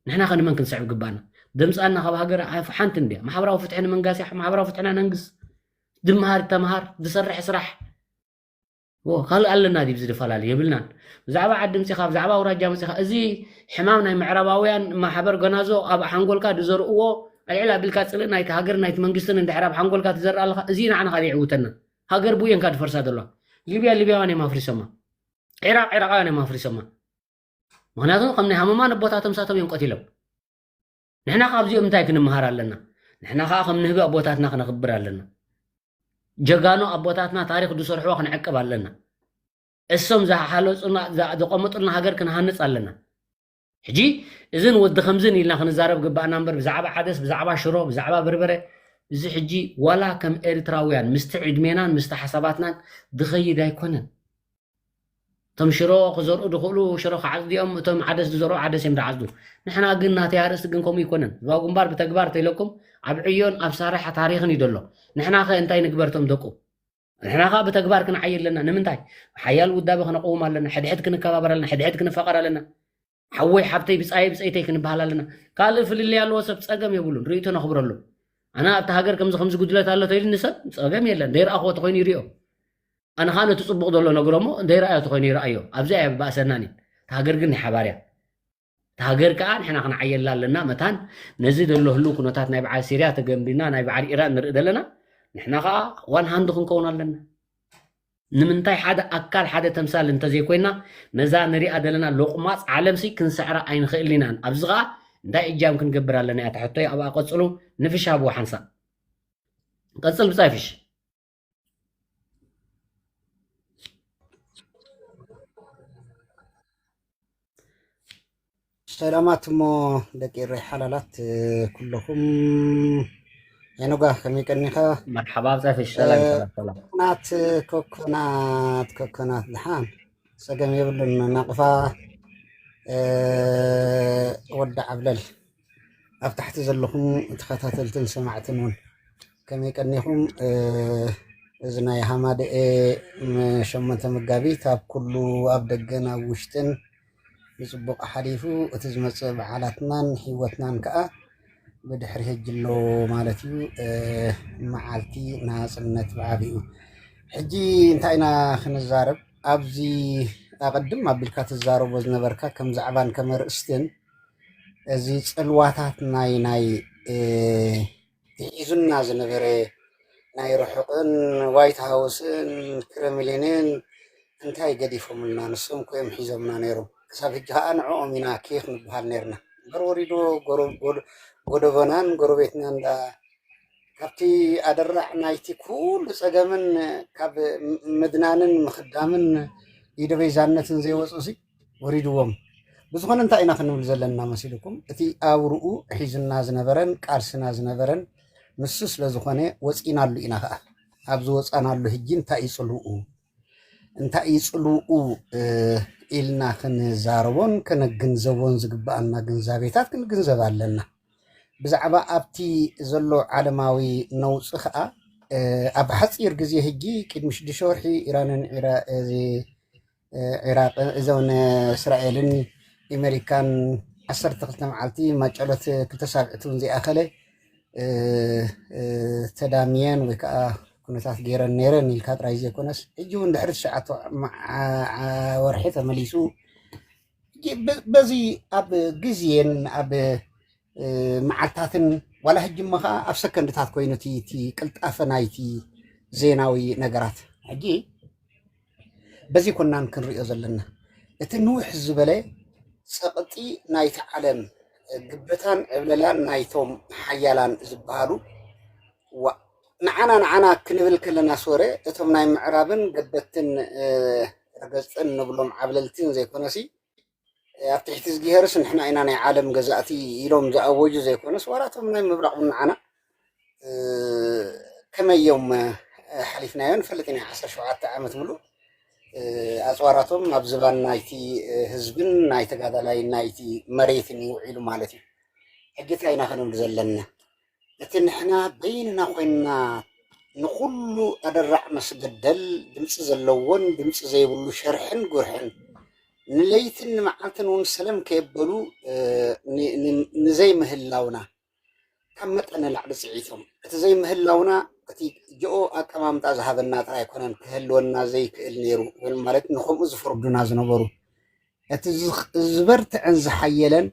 ንሕናኸ ንመን ክንስዕብ ግባእና? ደምጻና ካብ ሃገር ኣፍ-፣ ሓንቲ እንድያ። ማሕበራዊ ፍትሒ ንመንጋስ እያ፣ ማሕበራዊ ፍትሕና ነንግስ። ድመሃር ተመሃር፣ ዝሰርሕ ስራሕ። ዎ፣ ካልእ ኣለና ድዩ ብዚ ዝፈላለ? የብልናን። ብዛዕባ ዓዲ ምጺኻ፣ ብዛዕባ ኣውራጃ መጺኻ፣ እዚ ሕማም ናይ ምዕራባውያን ማሕበር ገናዞ ኣብ ሓንጎልካ ዝዘርእዎ፣ ዕልዕል ኣቢልካ ጽልእ ናይቲ ሃገር ናይቲ መንግስትን እንድሕር ኣብ ሓንጎልካ ትዘርእ ኣለኻ፣ እዚ ንዓና ካልእ ይዕውተና። ሃገር ብኡ እየን ድፈርሳ ዘለዋ። ሊብያ ሊብያውያን እዮም ኣፍሪሶማ። ዒራቕ ዒራቓውያን እዮም ኣፍሪሶማ። ምኽንያቱ ከም ናይ ሃመማ ኣቦታቶም ሳቶም እዮም ቀቲሎም። ንሕና ካብዚኦም እንታይ ክንምሃር ኣለና? ንሕና ኸኣ ከም ንህቢ ኣቦታትና ክነኽብር ኣለና። ጀጋኑ ኣቦታትና ታሪኽ ዝሰርሕዎ ክንዕቅብ ኣለና። እሶም ዝሓለጹና፣ ዛ-፣ ዘቐመጡልና ሃገር ክንሃንጽ ኣለና። ሕጂ እዝን ወዲ ከምዝን ኢልና ክንዛረብ ግባእና እምበር፣ ብዛዕባ ዓደስ፣ ብዛዕባ ሽሮ፣ ብዛዕባ በርበረ፣ እዚ ሕጂ ዋላ ከም ኤርትራውያን ምስቲ ዕድሜናን ምስቲ ሓሳባትናን ዝኸይድ ኣይኮነን። እቶም ሽሮ ክዘርኡ ዝኽእሉ ሽሮ ክዓጽዱ እዮም፣ እቶም ዓደስ ዝዘርኡ ዓደስ እዮም ዝዓጽዱ። ንሕና ግን ናተይ ኣርእስቲ ግን ከምኡ ኣይኮነን። ዝባን ግንባር ብተግባር ተኢለኩም ኣብ ዕዮን ኣብ ሳርሕ ታሪኽን እዩ ዘሎ። ንሕና ኸ እንታይ ንግበር እቶም ደቁ? ንሕና ኸኣ ብተግባር ክንዓይ ኣለና። ንምንታይ? ሓያል ውዳበ ክነቕውም ኣለና። ሕድሕድ ክንከባበር ኣለና። ሕድሕድ ክንፋቐር ኣለና። ሓወይ ሓብተይ፣ ብጻየይ ብጸይተይ ክንበሃል ኣለና። ካልእ ፍልልይ ኣለዎ ሰብ ጸገም የብሉን። ርእይቶ ነኽብረሉ። ኣነ ኣብቲ ሃገር ከምዚ ከምዚ ጉድለት ኣሎ ተይሉኒ ሰብ ጸገም የለን። ዘይረኣኽዎ ተኾይኑ ይርእዮ። ኣነ ኸኣ ነቲ ጽቡቕ ዘሎ ነግሮ እሞ ዘይረኣዮ ተኾይኑ ይረኣዮ። ኣብዚኣ እያ ባእሰናን እዩ። እታ ሃገር ግን ናይ ሓባር እያ። እታ ሃገር ከኣ ንሕና ክንዓየላ ኣለና። መታን ነዚ ዘሎ ህልው ኩነታት ናይ በዓል ሲርያ ተገንቢና ናይ በዓል ኢራን ንርኢ ዘለና፣ ንሕና ኸኣ ዋን ሃንድ ክንከውን ኣለና። ንምንታይ ሓደ ኣካል ሓደ ተምሳል እንተዘይኮይና፣ ነዛ ንሪኣ ዘለና ሎቕማጽ ዓለምሲ ክንስዕራ ኣይንኽእልን ኢና። ኣብዚ ኸኣ እንታይ እጃም ክንገብር ኣለና እያ እታ ሕቶይ። ኣብኣ ቀጽሉ፣ ንፍሽ ሃብዎ ሓንሳእ። ቀጽል ብጻይ ፍሽ። ሰላማት እሞ ደቂ ኤረይ ሓላላት ኩለኹም። ሄኖጋ ከመይ ቀኒኻ? መርሓባ ብጻይ ፍሽ። ሰላም፣ እ፣ ሰላም፣ ሰላም። ኮኮናት፣ ኮኮናት፣ ኮኮናት ደሓን ጸገም የብሉን። ናቕፋ፣ እ፣ ወዲ ዓብለል ኣብ ታሕቲ ዘለኹም ተኸታተልትን ሰማዕትን እውን ከመይ ቀኒኹም? እ፣ እዚ ናይ ሃማደኤ ም-፣ ሸሞንተ መጋቢት ኣብ ኩሉ ኣብ ደገን ኣብ ውሽጥን ብጽቡቕ ሓሊፉ፣ እቲ ዝመጽእ በዓላትናን ህይወትናን ከኣ ብድሕሪ ሄጂ ኣሎ ማለት እዩ። እ፣ መዓልቲ ናጽነት ብዓቢኡ። ሕጂ እንታይ ኢና ክንዛረብ? ኣብዚ ኣቐድም ኣቢልካ ትዛረቦ ዝነበርካ ከም ዛዕባን ከም ኣርእስትን፣ እዚ ጽልዋታት ናይ፣ ናይ፣ እ፣ ሒዙና ዝነበረ ናይ ርሑቕን ዋይት ሃውስን ክረምሊንን እንታይ ገዲፎምልና? ንሶም እኮ እዮም ሒዞምና ነይሮም። ክሳብ ሕጂ ኸኣ ንዕኦም ኢና ኬፍ ንበሃል ነይርና። እምበር ወሪዱ ጎረ-፣ ጎደ-፣ ጎደቦናን ጎረቤትናን ደኣ ካብቲ ኣደራዕ ናይቲ ኩሉ ጸገምን ካብ ም-፣ ምድናንን ምኽዳምን ኢደ በይዛነትን ዘይወጹሲ ወሪድዎም። ብዝኾነ እንታይ ኢና ክንብል ዘለና መሲልኩም? እቲ ኣብርኡ ሒዙና ዝነበረን ቃልስና ዝነበረን ንሱ ስለ ዝኾነ ወጺናሉ ኢና ኸኣ። ኣብ ዝወጻናሉ ሕጂ እንታይ እዩ ጽልውኡ? እንታይ እዩ ጽልውኡ? እ፣ ኢልና ክንዛረቦን ክንግንዘቦን ዝግብኣና ግንዛቤታት ክንግንዘብ ኣለና። ብዛዕባ ኣብቲ ዘሎ ዓለማዊ ነውጺ ኸኣ ኣብ ሓጺር ግዜ፣ ሕጂ ቅድሚ ሽዱሽተ ወርሒ ኢራንን ኢራቅ እዞን እስራኤልን ኣሜሪካን ዓሰርተ ክልተ መዓልቲ ማጨሎት ክልተ ሳብዕቲ እውን ዘይኣኸለ ተዳምየን ወይ ከዓ ኩነታት ገይረን ነይረን ኢልካ ጥራይ ዘይኮነስ፣ ሕጂ እውን ድሕሪ ትሽዓተ ወርሒ ተመሊሱ። በዚ ኣብ ግዜን ኣብ መዓልታትን ዋላ ሕጂ እሞ ከዓ ኣብ ሰከንድታት ኮይኑ እቲ ቅልጣፈ ናይቲ ዜናዊ ነገራት ሕጂ በዚ ኮናን ክንሪኦ ዘለና። እቲ ንውሕ ዝበለ ጸቕጢ ናይቲ ዓለም፣ ግበታን ዕብለላን ናይቶም ሓያላን ዝበሃሉ፣ ንዓና ንዓና ክንብል ከለና፣ ሶረ፣ እቶም ናይ ምዕራብን ገበትን ረገጽትን ንብሎም ዓብለልትን ዘይኮነሲ፣ ኣብ ትሕቲ እዝጊሄርስ ንሕና ኢና ናይ ዓለም ገዛእቲ ኢሎም ዝኣወጁ ዘይኮነስ፣ ዋላ እቶም ናይ ምብራቕ ንዓና ከመይ እዮም ሓሊፍናዮ ንፈልጥ ኢና። ዓሰርተ ሸውዓተ ዓመት ሙሉእ ኣፅዋራቶም ኣብ ዝባን ናይቲ ህዝብን ናይ ተጋዳላይ ናይቲ መሬትን ይውዒሉ ማለት እዩ። ሕጂ እንታይ ኢና ክንብል ዘለና? እቲ ንሕና በይንና ኮይንና ንኹሉ ኣደራዕ መስገደል ድምፂ ዘለዎን ድምፂ ዘይብሉ ሸርሕን ጉርሕን ንለይትን ንመዓልትን እውን ሰለም ከየበሉ ንዘይምህላውና ካብ መጠን ንላዕሊ ፅዒቶም፣ እቲ ዘይምህላውና እቲ ጅኦ ኣቀማምጣ ዝሃበና ጥራይ ኣይኮነን ክህልወና ዘይክእል ነይሩ፣ ወይም ማለት ንከምኡ ዝፈርዱና ዝነበሩ። እቲ ዝበርትዐን ዝሓየለን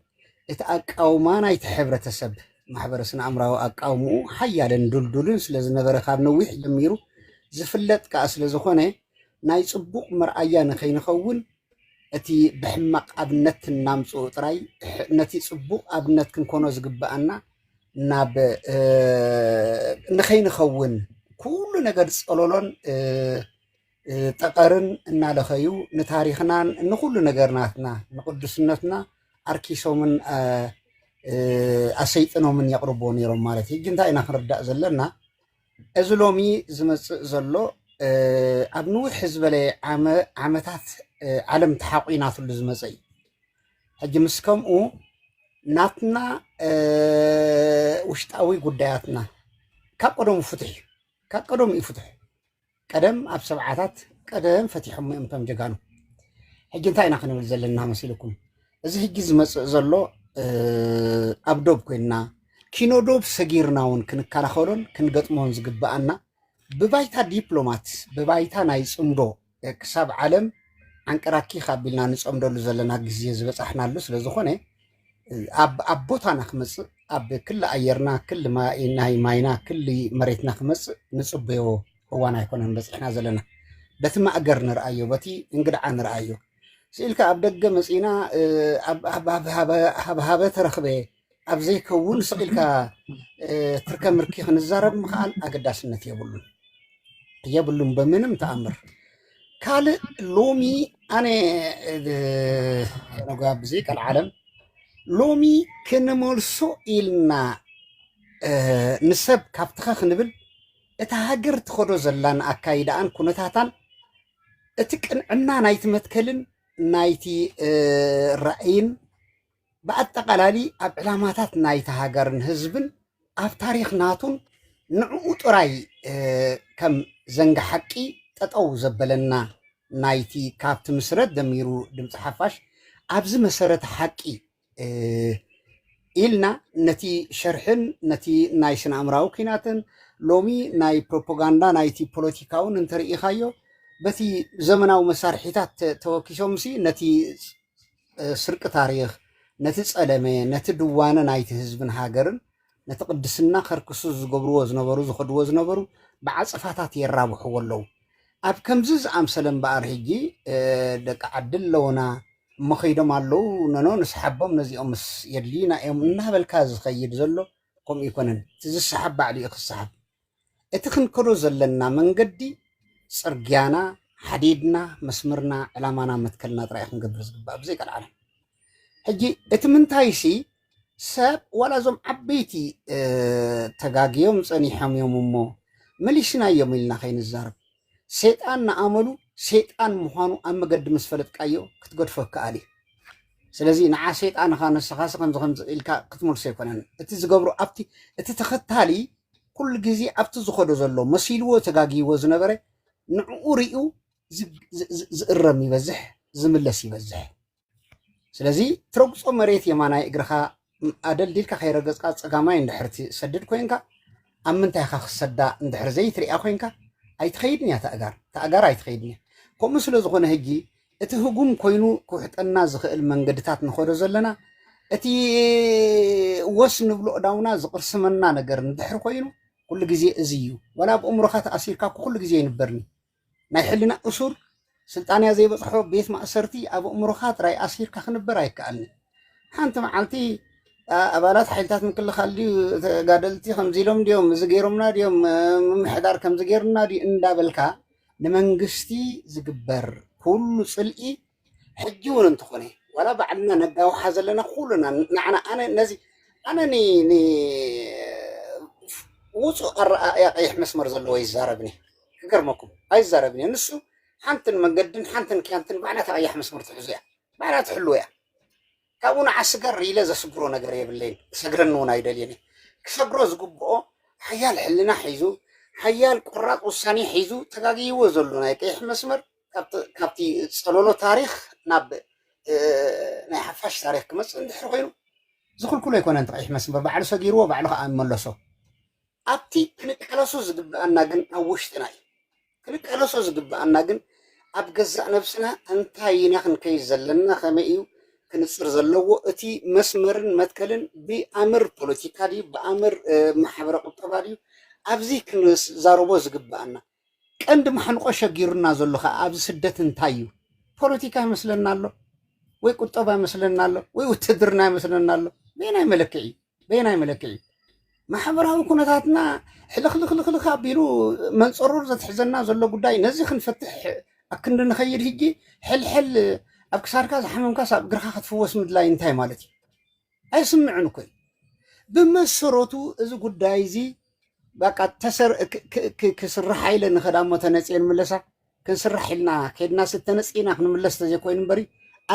እቲ ኣቃውማ ናይቲ ሕብረተሰብ፣ ማሕበረ ስነ ኣእምራዊ ኣቃውምኡ ሓያልን ድልዱልን ስለ ዝነበረ፣ ካብ ነዊሕ ጀሚሩ ዝፍለጥ ከኣ ስለ ዝኾነ፣ ናይ ጽቡቕ መርኣያ ንኸይንኸውን፣ እቲ ብሕማቕ ኣብነት እናምጽኡ ጥራይ፣ ነቲ ጽቡቕ ኣብነት ክንኮኖ ዝግብኣና ናብ ንኸይንኸውን፣ ኩሉ ነገር ጸሎሎን ጠቐርን እናለኸዩ ንታሪኽናን ንኹሉ ነገርናትና ንቅዱስነትና ኣርኪሶምን ኣሰይጥኖምን የቕርብዎ ነይሮም ማለት እዩ። ሕጂ እንታይ ኢና ክንርዳእ ዘለና? እዚ ሎሚ ዝመጽእ ዘሎ ኣብ ንውሕ ዝበለ ዓመታት ዓለም ተሓቑናትሉ ዝመጸ እዩ። ሕጂ ምስ ከምኡ ናትና ውሽጣዊ ጉዳያትና ካብ ቀደሙ ፍቱሕ እዩ። ካብ ቀደሙ እዩ ፍቱሕ። ቀደም ኣብ ሰብዓታት ቀደም ፈቲሖም እዮም እቶም ጀጋኑ። ሕጂ እንታይ ኢና ክንብል ዘለና መሲልኩም? እዚ ሕጂ ዝመጽእ ዘሎ ኣብ ዶብ ኮይንና ኪኖ ዶብ ሰጊርና እውን ክንከላኸሎን ክንገጥሞን ዝግብኣና ብባይታ ዲፕሎማት፣ ብባይታ ናይ ጽምዶ ክሳብ ዓለም ዓንቀራኪ ካቢልና ንጸምደሉ ዘለና ግዜ ዝበጻሕናሉ ስለ ዝኾነ፣ ኣብ ቦታና ክመጽእ፣ ኣብ ክሊ ኣየርና፣ ክሊ ናይ ማይና፣ ክሊ መሬትና ክመጽእ ንጽበዮ እዋን ኣይኮነን በጺሕና ዘለና። በቲ ማእገር ንርኣዮ፣ በቲ እንግድዓ ንርኣዮ። ስኢልካ ኣብ ደገ መጺና፣ ኣብ ሃበ ተረኽበ ኣብ ዘይከውን ስቕ ኢልካ ትርከ ምርኪ ክንዛረብ ምኽኣል ኣገዳስነት የብሉን፣ የብሉን ብምንም ተኣምር። ካልእ ሎሚ ኣነ ነጓ ብዘይ ቀልዓለም ሎሚ ክንመልሶ ኢልና ንሰብ ካብ ትኸ ክንብል እታ ሃገር ትኸዶ ዘላን ኣካይዳኣን ኩነታታን እቲ ቅንዕና ናይቲ መትከልን ናይቲ ራእይን ብኣጠቓላሊ ኣብ ዕላማታት ናይቲ ሃገርን ህዝብን ኣብ ታሪኽ ናቱን ንዕኡ ጥራይ ከም ዘንጋ ሓቂ ጠጠው ዘበለና ናይቲ ካብ ትምስረት ደሚሩ ድምፂ ሓፋሽ ኣብዚ መሰረተ ሓቂ ኢልና ነቲ ሸርሕን ነቲ ናይ ስነ ኣእምራዊ ኲናትን ሎሚ ናይ ፕሮፓጋንዳ ናይቲ ፖለቲካውን እንተርኢኻዮ በቲ ዘመናዊ መሳርሒታት ተወኪሶምሲ ነቲ ስርቂ ታሪኽ፣ ነቲ ጸለመ፣ ነቲ ድዋነ ናይቲ ህዝብን ሃገርን፣ ነቲ ቅድስና ከርክሱ ዝገብርዎ ዝነበሩ፣ ዝኸድዎ ዝነበሩ ብዓጸፋታት የራብሕዎ ኣለዉ። ኣብ ከምዚ ዝኣምሰለ እምበኣር ሕጂ ደቂ ዓዲ ኣለዉና እሞ ከይዶም ኣለዉ፣ ነኖ ንስሓቦም ነዚኦምስ የድልዩና እዮም እናበልካ ዝኸይድ ዘሎ ከምኡ ኣይኮነን። እቲ ዝሰሓብ ባዕሉ እዩ ክሰሓብ። እቲ ክንከዶ ዘለና መንገዲ ጽርግያና፣ ሓዲድና፣ መስመርና፣ ዕላማና፣ መትከልና ጥራይ ክንገብር ዝግባእ ብዘይ ቀልዓለም። ሕጂ እቲ ምንታይሲ ሰብ ዋላ እዞም ዓበይቲ ተጋግዮም ጸኒሖም እዮም እሞ መሊስናዮም ኢልና ከይንዛረብ ሰይጣን ንኣመሉ ሰይጣን ምዃኑ ኣብ መገዲ ምስ ፈለጥካዮ ክትገድፎ ይከኣል እዩ። ስለዚ ንዓ ሰይጣንኻ ንስኻሲ ከምዚ ከምዚ ኢልካ ክትመልሶ ኣይኮነን። እቲ ዝገብሮ ኣብቲ እቲ ተኸታሊ ኩሉ ግዜ ኣብቲ ዝኸዶ ዘሎ መሲልዎ ተጋግይዎ ዝነበረ ንዕኡ ሪኡ ዝ- ዝ- ዝ- ዝእረም ይበዝሕ፣ ዝምለስ ይበዝሕ። ስለዚ ትረግጾ መሬት የማናይ እግርኻ ኣደልዲልካ ከይረገጽካ ጸጋማይ እንድሕር ትሰድድ ኮይንካ ኣብ ምንታይ ኢኻ ክሰዳ እንድሕር ዘይትሪኣ ኮይንካ ኣይትኸይድን እያ ተእጋር ተእጋር ኣይትኸይድን እያ። ከምኡ ስለ ዝኾነ ሕጂ እቲ ህጉም ኮይኑ ክውሕጠና ዝኽእል መንገድታት ንኸዶ ዘለና እቲ ወስ ንብሎ እዳውና ዝቕርስመና ነገር እንድሕር ኮይኑ ኩሉ ግዜ እዚ እዩ። ዋላ ኣብ እምሮኻ ተኣሲርካ እኮ ኩሉ ግዜ ይንበርኒ ናይ ሕልና እሱር ስልጣንያ ዘይበጽሖ ቤት ማእሰርቲ ኣብ ኣእምሮኻ ጥራይ ኣሲርካ ክንበር ኣይከኣልን። ሓንቲ መዓልቲ ኣባላት ሓይልታት ምክልኻል ድዩ ተጋደልቲ ከምዚ ኢሎም ድዮም እዚ ገይሮምና ድዮም ምምሕዳር ከምዚ ገይሩና ድዩ እንዳበልካ ንመንግስቲ ዝግበር ኩሉ ጽልኢ ሕጂ እውን እንተኾነ ዋላ ባዕልና ነጋውሓ ዘለና ኩሉና ንዓና ኣነ ነዚ ኣነ ውፁእ ኣረኣእያ ቀይሕ መስመር ዘለዎ ይዛረብኒ ክገርመኩም ኣይዛረብኒ ንሱ ሓንትን መንገድን ሓንትን ክያንትን ባዕላ ተቐያሕ መስመር ትሕዙ እያ ባዕላ ትሕልዎ እያ ካብኡ ንዓ ስገር ኢለ ዘስግሮ ነገር የብለይን ክሰግረኒ እውን ኣይደልየን ክሰግሮ ዝግብኦ ሓያል ሕልና ሒዙ ሓያል ቆራፅ ውሳኔ ሒዙ ተጋግይዎ ዘሎ ናይ ቀይሕ መስመር ካብቲ ጸለሎ ታሪኽ ናብ ናይ ሓፋሽ ታሪኽ ክመፅእ እንድሕር ኮይኑ ዝኽልክሎ ኣይኮነን እቲ ቀይሕ መስመር ባዕሉ ሰጊርዎ ባዕሉ ከዓ መለሶ ኣብቲ ክንቃለሶ ዝግብኣና ግን ኣብ ውሽጥና እዩ ክንቃለሶ ዝግብኣና ግን ኣብ ገዛእ ነብስና እንታይ ኢና ክንከይድ ዘለና ከመይ እዩ ክንፅር ዘለዎ እቲ መስመርን መትከልን ብኣምር ፖለቲካ ድዩ ብኣምር ማሕበረ ቁጠባ ድዩ ኣብዚ ክንዛረቦ ዝግብኣና ቀንዲ ማሕንቆ ሸጊሩና ዘሎ ከዓ ኣብዚ ስደት እንታይ እዩ ፖለቲካ ይመስለና ኣሎ ወይ ቁጠባ ይመስለና ኣሎ ወይ ውትድርና ይመስለና ኣሎ በየናይ መለክዒ በየናይ መለክዒ ማሕበራዊ ኩነታትና ሕልኽልኽልኽልኽ ኣቢሉ መንፀሮር ዘትሕዘና ዘሎ ጉዳይ ነዚ ክንፈትሕ ኣክንዲ ንኸይድ ህጂ ሕልሕል ኣብ ክሳድካ ዝሓመምካስ ኣብ እግርኻ ክትፍወስ ምድላይ እንታይ ማለት እዩ ኣይስምዕን እኮ እዩ ብመሰረቱ እዚ ጉዳይ እዚ በቃ ተሰር ክስራሕ ኢለ ንኸዳ እሞ ተነፅየ ንምለሳ ክንስራሕ ኢልና ከድና ስተነፅና ክንምለስ ተዘይኮይኑ እምበሪ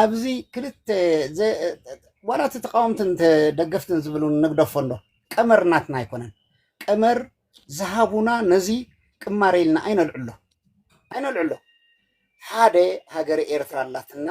ኣብዚ ክልተ ዋላ እቲ ተቃወምትን ደገፍትን ዝብሉ ንግደፎ እንዶ ቀመር ናትና ኣይኮነን ቀመር ዝሃቡና ነዚ ቅማረ ኢልና ኣይነልዕሎ ኣይነልዕሎ ሓደ ሃገረ ኤርትራ ኣላትና